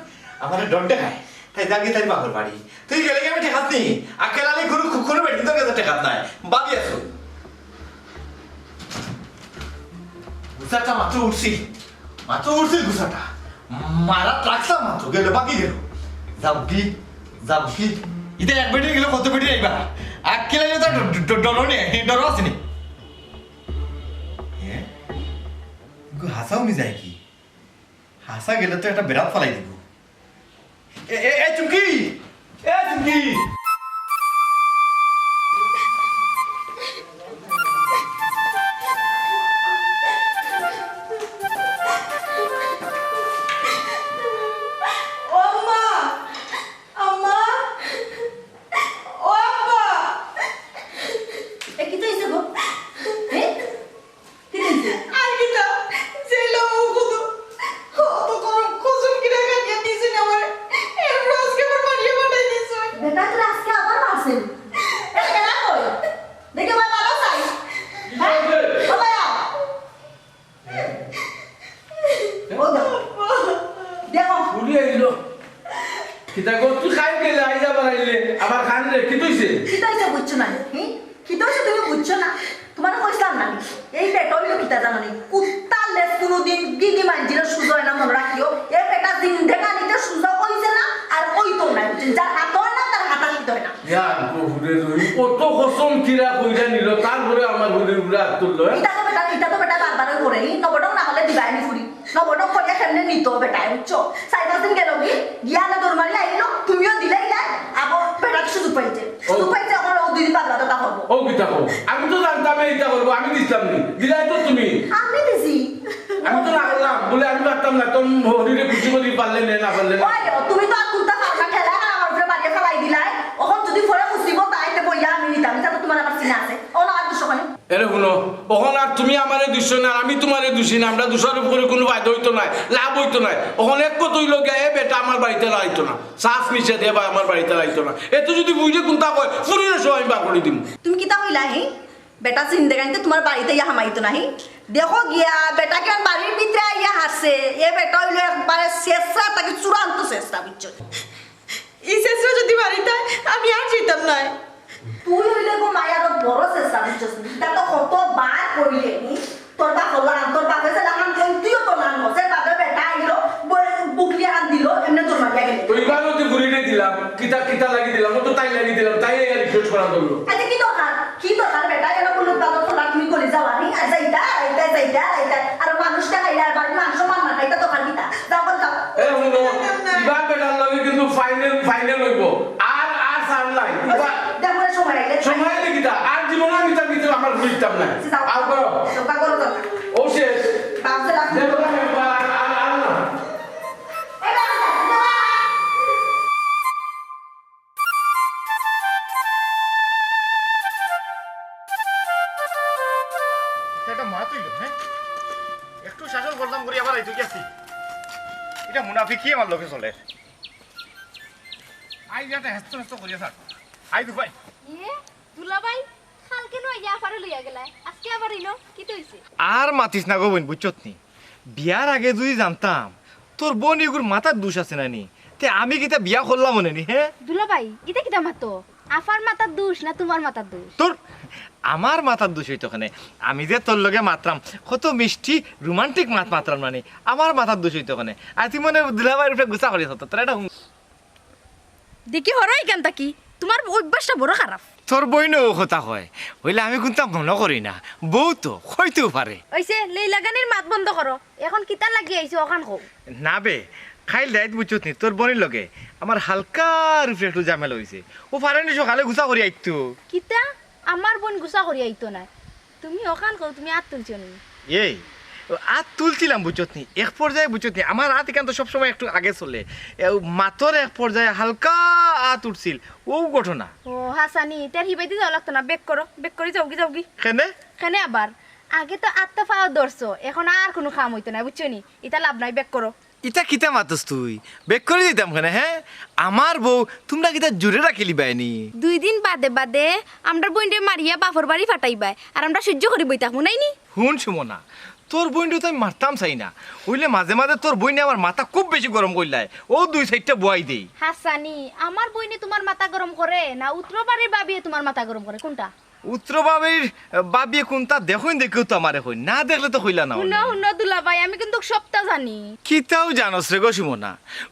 আমার ডর দেখায়। তাই যাবি তাই বাপর বাড়ি। তুই গেলে কি আমি ঠেকাত নি? আক্কেল আলী গুরু খুকুর বেটি তোর কাছে ঠেকাত নাই। বাবি আছো। গুছাটা মাত্র উঠছি। মাত্র উঠছি গুছাটা। মারা ট্রাকটা মাত্র গেল, বাকি গেল। যাও কি? যাও কি? ইতা এক বেটি গেলে কত বেটি আইবা? আক্কেল আলী তো ড-, ড-, ডর নেই, ডর আছে নি? হ্যাঁ? গো হাসাও নি যায় কি? হাসা গেলে তো একটা বেড়াত ফালাই দিব। এ, এ, এ, চুমকি! এ, চুমকি! ও আম্মা! আম্মা! ও আব্বা! এ, কিতা অইছে গো? এ? কিতা অইছে? আর কিতা? জেলা ও কত, কত করম কসম কিরা খাইয়া দিছইন আমারে। এরপর আজকে আবার মারিয়া পাঠাই দিছইন। বেটা, তোর আজকে আবার মারছে। এ, বেটা কই? দেখি ভাই, ভালো চাই। হ্যাঁ? ও ভাইয়া। ও দেখো। দেখো। ঘুরি আইলো। কিতা গো, তুই খাই গেলে, আইজ আবার আইলে, আবার খান রে, কিতা অইছে? কিতা অইছে বুঝছো না? হুম? কিতা অইছে তুমি বুঝছো না? তোমারে কইছিলাম না নি? এই বেটা অইলো কিতা জানো নি? কুত্তার লেজ কুনুদিন গিদি মাঞ্জিলে সুজা অয় না, মনো রাখিও। এ বেটা জিন্দেগানিতে সুজা অইছে না, আর অইতো নায়, বুঝছো? যার হাত অয় না, তার হাত আর কিতা অয় না। ইয়া, গফুরে রই, কত কসম কিরা কইরা নিল, তারপরে আমার ঘুরে ঘুরে হাত তুললো, হ্যাঁ? ইটা তো বেটা, ইটা তো বেটা বারবারই করে, ই নবটক না হলে দিবায়নি ফুরি। নবটক করিয়া কেমনে নিত বেটায়, বুঝছো? চাইর পাঁচ দিন গেল কি, গিয়া না দৌড় মারি আইলো, তুমিও দিলাই না, আবার বেটাত সুযোগ পাইছে। সুযোগ পাইছে, এখন ও দুই দিন বাদে বাদে তা করবো। ও কিতা কও? আমি তো জানতাম এই ইটা করবো, আমি দিতাম নি। দিলাই তো তুমি। আমি দিছি। আমি তো না করলাম, বলে আমি পারতাম না, তোর হরিরে খুশি করি পারলে নে, না পারলে না। ওই, তুমি তো আর কুন্তা পারো না, খেলা আর আমার উপরে মারিয়া ফালাই দিলাই। অখন যদি পরে মুসিবত আইতে বইয়া আমি নিতাম, ইটা তো তোমার আমার চিনা আছে। ও না, আর দুশো খানি। এরে হুনো, অখন আর তুমি আমারে দুষো না, আর আমি তোমারে দুষি না, আমরা দুষারোপ করি কুনু ফায়দা অইতো নায়, লাভ অইতো নায়। অখন এক কথা অইলো গিয়া, এ বেটা আমার বাড়িত আর আইতো না, সাফ নিষেধ, এ বা আমার বাড়িত আর আইতো না। এতে যদি বুঝে কুন্তা কয়, ফুরিরে সহ আমি বার করি দিমু। তুমি কিতা কইলা হি? বেটা জিন্দেগানিতে তোমার বাড়িত ইয়া হামাইতো না হি? দেখো গিয়া, বেটা কেন বাড়ির ভিতরে আইয়া হারছে? এ বেটা অইলো একবারে শেষরা, তাকে চূড়ান্ত শেষরা, বুঝছো? ই শেষরা যদি বাড়িত আয়, আমি আর যাইতাম নায়। তুই অইলে গো মাই আরো বড় শেষরা, বুঝছস নি? ইটা তো কতবার কইলে নি? তোর বাপ অলান, তোর বাপে যে লাখান কই, তুইও তো লাখান, যে বাপে বেটা আইলো, বই-, বুকলি আন দিল, এমনে তোর মারিয়া গেলে। তো ইবার অতি ঘুরিলে দিলাম, কিতা, কিতা লাগি দিলাম, ও তো তাই লাগি দিলাম, তাই এই আর রিকোয়েস্ট করা ধরলো। আচ্ছা, কি দরকার? কি দরকার বেটা? এরা বললো, "বাবা, তোলা তুমি করে যাও, আমি আর যাইতা, যাইতা, যাইতা, যাইতা।" আর মানুষটা খাইলে আর বাড়ির মাংস মান না খাইতা, দরকার কিতা? যাও, বল, যাও। এ, হুনো, ইবার বেটার লগে কিন্তু ফাইনাল, ফাইনাল অইবো। আর, আর ছাড় নাই। ইবার দেখো, সময় আইলে। সময় আইলে কিতা? আর জীবনে আমি তার ভিতরে আমার ঘুরতাম না। যাও। আর করো। দরকার করো, দরকার। ও শেষ। বাসে রাখো। দেখো না, আর, আর, আর না। এই বাবা, বাবা। এটা একটা মাত অইলো, হ্যাঁ? একটু শাসন করলাম করি আবার আইতো কি আছি? এটা মুনাফিকি আমার লগে চলে। আই যাতে হেস্ত হেস্ত করিয়া থাক। I Dubai. ইয়ে, দুলাভাই, কালকে নু আইয়া আফারে লইয়া গেলায়, আজকে আবার ইনো, কিতা অইছে? আর মাতিস না গো বইন, বুঝছত নি? বিয়ার আগে যদি জানতাম, তোর বইন ইগুর মাথার দোষ আছে না নি? তে আমি কিতা বিয়া করলাম মনে নি, হ্যাঁ? দুলাভাই, ইতা কিতা মাতো? আফার মাথার দোষ না তোমার মাথার দোষ? তোর, আমার মাথার দোষ অইতো কেনে? আমি যে তোর লগে মাতরাম, কত মিষ্টি রোমান্টিক মাত মাতরাম না নি, আমার মাথার দোষ অইতো কেনে? আর তুই মনে দুলাভাইর উপরে গুসা করিস তো, তোর এটা হুম। দেখি হরো ইখান থাকি, তোমার অভ্যাসটা বড় খারাপ। তোর বইনও ও কথা কয়, অইলে আমি কুন্তা মনো করি না, বউ তো, কইতেও পারে। অইছে, লেইলাগানির মাত বন্ধ করো, এখন কিতা লাগি আইছো অখান কও। না বে, কাইল রাইত বুঝছত নি, তোর বইনর লগে আমার হালকার উপরে একটু ঝামেলা অইছে। ও পারে নি সকালে গুছা করি আইতো। কিতা? আমার বইন গুছা করি আইতো নায়? তুমি অখান কও, তুমি আত তুলছো নি? এই, আত তুলছিলাম বুঝছত নি, এক পর্যায়ে বুঝছত নি, আমার আত ইখান তো সবসময় একটু আগে চলে। এ, মাতর এক পর্যায়ে হালকা আত উঠছিল, ও ঘটনা। ও হাছানি, তের হিবাইদি যাওয়া লাগতো না, বেক করো, বেক করি যাওগি, যাওগি। কেনে? কেনে আবার? আগে তো আত তো পাও ধরছো, এখন আর কুনু কাম অইতো নায়, বুঝছো নি? ইতা লাভ নাই, বেক করো। ইতা কিতা মাতস তুই? বেক করি দিতাম কেনে, হে? আমার বউ তুমরা কিতা জুরে রাখিলিবায় নি? দুই দিন বাদে বাদে আমরার বইনরে মারিয়া বাফর বাড়ি ফাটাইবায়, আর আমরা সইজ্য করি বই থাকমু, নাই নি? হুন সুমনা, তোর বইনরে তো আমি মারতাম চাই না, অইলে মাঝে মাঝে তোর বইনে আমার মাথা খুব বেশি গরম করিলায়, অউ দুই চাইরটা বওয়াই দেই। হাছানি, আমার বইনে তুমার মাথা গরম করে না উত্তর বাড়ির বাবিয়ে তুমার মাথা গরম করে, কুনটা? উত্তর বাড়ির, আহ, বাবিয়ে কুনতা দেখইন দেখিউ তো আমারে কইন, না দেখলে তো কইলা না হুনো, অনে। হুনো দুলাভাই, আমি কিন্তু সবটা জানি। কিতাউ জানস রে গো সুমনা?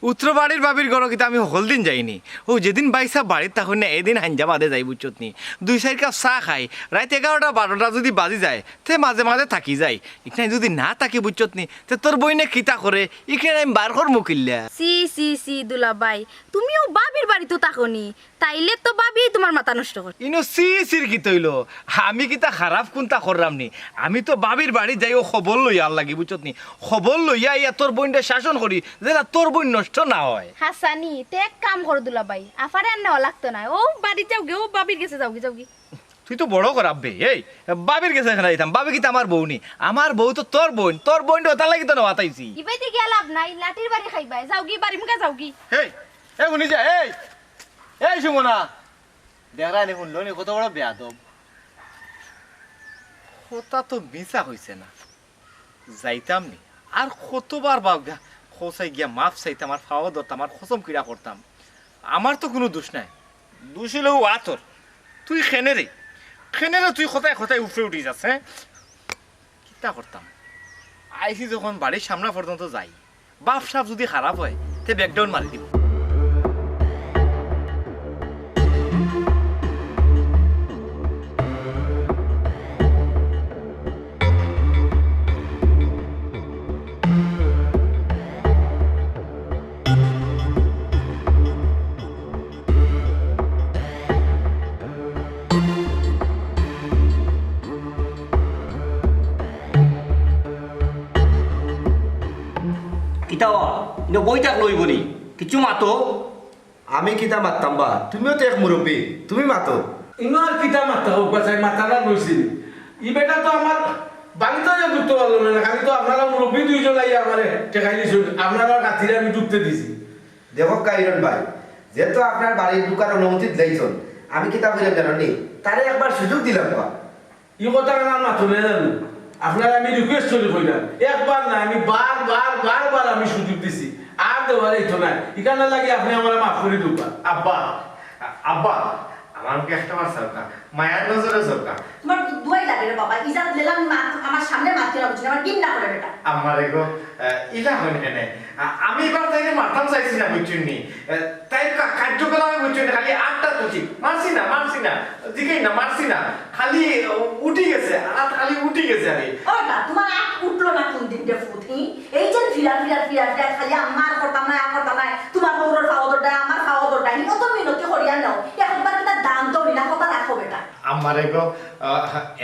উত্তর বাড়ির বাবির ঘরো কিতা আমি হকল দিন যাই নি? অউ যেদিন ভাইসাব বাড়িত থাকইন না, এদিন হাইঞ্জা বাদে যাই বুঝছত নি। দুই চাইর কাপ চা খাই, রাইত এগারোটা বারোটা যুদি বাজি যায়, তে মাঝে মাঝে থাকি যাই। ইখান যুদি না থাকি বুঝছত নি, তে তোর বইনে কিতা করে, ইখান আমি বার করমু কিল্লা? ছি, ছি, ছি, দুলাভাই, তুমিও বাবির বাড়িত থাকো নি, তাইলে তো বাবিয়ে তুমার মাথা নষ্ট করে। ইনো ছি ছির কিতা অইলো? আমি কিতা খারাপ কুনতা কররাম নি? আমি তো বাবির বাড়িত যাই অউ খবর লইয়ার লাগি, বুঝছত নি? খবর লইয়া আইয়া তোর বইনরে শাসন করি, যেন তোর বইন নষ্ট না অয়। হাছানি, তে এক কাম করো দুলাভাই, আফারে আর নেওয়া লাগতো নায়, অউ বাড়িত যাওগি, অউ বাবির গেছে যাওগি, যাওগি। তুই তো বড় খারাপ বে, এই, বাবির গেছে কেনে যাইতাম? বাবি কিতা আমার বউ নি? আমার বউ তো তোর বইন, তোর বইনরে অতার লাগি তো নেওয়াত আইছি। ইবাইদি গিয়া লাভ নাই, লাঠির বাড়ি খাইবায়। যাওগি, বাড়ির মুখা যাওগি। এই, এ হুনি যা, এই, এই সুমনা, দেখরায় নি, হুনলো নি, কত বড় বেয়াদব। কথা তো মিছা কইছে না। যাইতাম নি। আর কতবার বা গা-, খোসাই গিয়া মাফ চাইতাম, আর পাও ধরতাম, আর কসম কিরা করতাম। আমার তো কুনু দুষ নাই। দুষ অইলে অউ আতর। তুই কেনে রে? কেনে রে তুই কথায় কথায় উপরে উঠি যাস, হে? কিতা করতাম? আইছি যখন বাড়ির সামনা পর্যন্ত যাই। বাফ-সাফ যুদি খারাপ অয়, তে backdown মারি দিমু। কিতা বা? ইনো বই থাকলে অইবো নি? কিচ্ছু মাতো। আমি কিতা মাততাম বা? তুমিও তো এক মুরব্বি, তুমি মাতো। ইনো আর কিতা মাততাম, অউ বাছাই মাতানা রইছিল। ই বেটা তো আমার বাড়িত আইয়া ঢুকতে পারলো না, খালি তো আপনারা মুরব্বি দুইজন আইয়া আমারে ঠেকাই দিছইন, আপনারার খাতিরে আমি ঢুকতে দিছি। দেখো কাইরন ভাই, যেহেতু আপনার বাড়িত ঢুকার অনুমতি দিলাইছইন, আমি কিতা কইরাম জানো নি? তারে একবার সুযোগ দিলাম বা। ই কথা কেনে আর মাতো না জানো? আপনারে আমি request করি কইরাম, একবার না, আমি বার বার, বার বার আমি সুযোগ দিছি, আর দেওয়া যাইতো নায়। ইখানর লাগি আপনে আমারে মাফ করি দেউক্কা। আব্বা, আ-, আব্বা, আমারে একটা বার চাউক্কা, মায়ার নজরে চাউক্কা। তুমার দু-, দুয়াই লাগে রে বাবা, ইজাত লেলাম মা, আমার সামনে মাতিও না, বুঝলি? আমার ঘিন্না করে বেটা। আম্মা রে গো, আ, ইলা কইন কেনে? আ-, আমি ইবার তাইরে মারতাম চাইছি না, বুঝছইন নি? আ, তাইর কা-, কার্যকলাপে বুঝছইন নি, খালি আতটা তুলছি। মারছি না, মারছি না। জিগাইন না, মারছি না। খালি উঠি গেছে, আত খালি উঠি গেছে আরে। ও বেটা, তুমার আত উঠলো না কুনদিন রে ফুত, হি? এই যে ফিরা, ফিরা, ফিরা, ফিরা, খালি আম্মার কথা নাই, আমার কথা নাই। তুমার বউর পাও ধরতায়, আমার পাও ধরতায়। হি, অত মিনতি করিয়া নেও। একবার কিতা দাম তো নিলা, কথা রাখো বেটা। আম্মা রে গো, আ,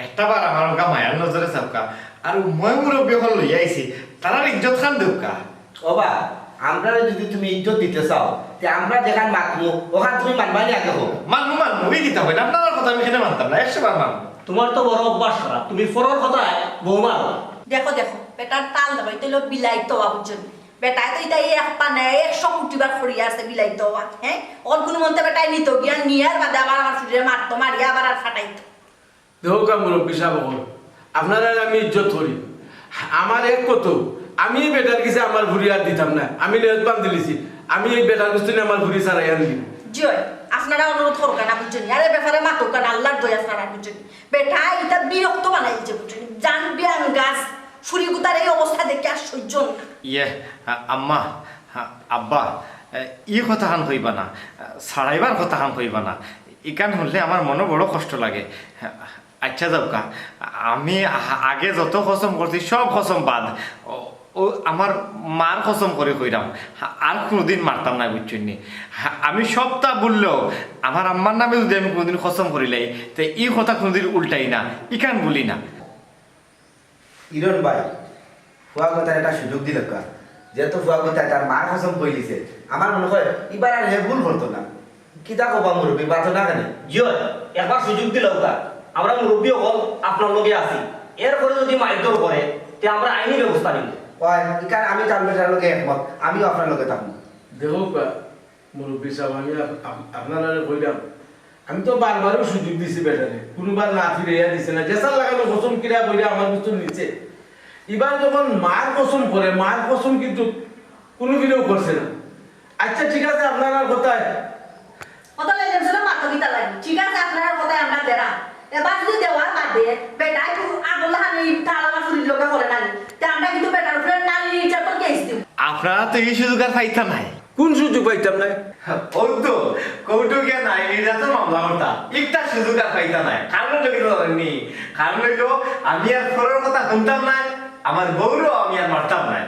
একটা বার আমার অউক্কা মায়ার নজরে চাউক্কা। আর মই মুরব্বি অকল লইয়া আইছি, তারার ইজ্জত খান দেউক্কা। ও বা, আমরারে যুদি তুমি ইজ্জত দিতে চাও, তে আমরা যেখান মাতমু, অখান তুমি মানবায় নি আগে কও। মানমু, মানমু, ই কিতা কইন? আপনারার কথা আমি কেনে মানতাম না, একশো বার মানমু। তুমার তো বড় অভ্যাস খারাপ, তুমি পরর কথায় বউ মারো। দেখো, দেখো, বেটার তাল দেখো, ইটা অইলো বিলাইত অওয়া, বুঝছো নি? বেটায় তো ইটা এক পানে একশো কুটি বার করিয়া আছে বিলাইত অওয়া, হে? অখন কুনুমন্তে বেটায় নিতো গিয়া, নিয়ার বাদে আবার আমার ফুড়িরে মারতো, মারিয়া আবার আর ফাটাইতো। দেখউক্কা মুরব্বি সাব অকল, আপনারারে আমি ইজ্জত করি। আমার এক কত, আমি ই বেটার গেছে আমার ফুড়ি আর দিতাম না। আমি নেয়ত বান্ধিলিছি, আমি ই বেটার গেছ থনে আমার ফুড়ি ছাড়াইয়া আনলিমু। জি অয়, আপনারা অনুরোধ করউক্কা না, বুঝছইন নি? আরে বেটারে মাতউক্কা না, আল্লার দোহাই আপনারা, বুঝছইন নি? বেটায় ইটা বিরক্ত বানাইলিছে, বুঝছইন নি? জান বিয়ান গাছ, ফুড়িগুতার এই অবস্থা দেখিয়া আর সইজ্য অয় না। ইয়ে, আ-, আম্মা, আ-, আব্বা, এ, ই কথাখান কইবা না, আ, ছাড়াইবার কথাখান কইবা না। ইখান হুনলে আমার মনো বড় কষ্ট লাগে। আইচ্ছা যাউক্কা, আমি আ-, আগে যত কসম করছি সব কসম বাদ। অ-, ও আমার মার কসম করি কইরাম, হা-, আর কুনুদিন মারতাম নায়, বুঝছইন নি? হা-, আমি সবতা ভুললেও আমার আম্মার নামে যুদি আমি কুনুদিন কসম করিলাই, তে ই কথা কুনুদিন উল্টাই না, ইখান ভুলি না। ইরন ভাই, ফুয়াগুতারে একটা সুযোগ দিলাউক্কা। যেহেতু ফুয়াগুতায় তার মার কসম কইলিছে, আমার মনে হয় ইবার আর হে ভুল করতো না। কিতা কবা মুরব্বি, বাতো না কেনে? জি অয়, একবার সুযোগ দিলাউক্কা। আমরা মুরব্বি অকল আপনার লগে আছি, এরপরে যুদি মাইরধর করে, তে আমরা আইনি ব্যবস্থা নিমু। অয়, ইখান আমি তান বেটার লগে একমত, আমিও আপনার লগে থাকমু। দেখউক্কা, মুরব্বি সাব, আমি আপ-, আপ-, আপনারারে কইরাম, আমি তো বারবারউ সুযোগ দিছি বেটারে, কুনুবার না ফিরাইয়া দিছে না। যেছার লাগানো কসম কিরা কইরা আমার ভিতর নিছে। ইবার যখন মার কসম করে, মার কসম কিন্তু কুনু ফিরেও করছে না। আচ্ছা, ঠিক আছে, আপনারার কথায় কথা লইলেন শুনে মাথা দিতা লাগে। ঠিক আছে, আপনারার কথায় আমরা দেরা। এবার যুদি দেওয়ার বাদে বেটায় তো আগলা হানি তালা চুরির লগে করে নানি, তে আমরা কিন্তু বেটার উপরে নারী নির্যাতন কেস দিমু। আপনারা তো ই সুযোগ আর পাইতা নায়। কুন সুযোগ পাইতাম নায়? অউ তো, কোর্টো গিয়া নারী নির্যাতন মামলা করতা, ইটা সুযোগ আর পাইতা নায়। কারণ অইলো কিতা জানইন নি? কারণ অইলো, আমি আর পরর কথা হুনতাম নায়, আমার বউরেও আমি আর মারতাম নায়।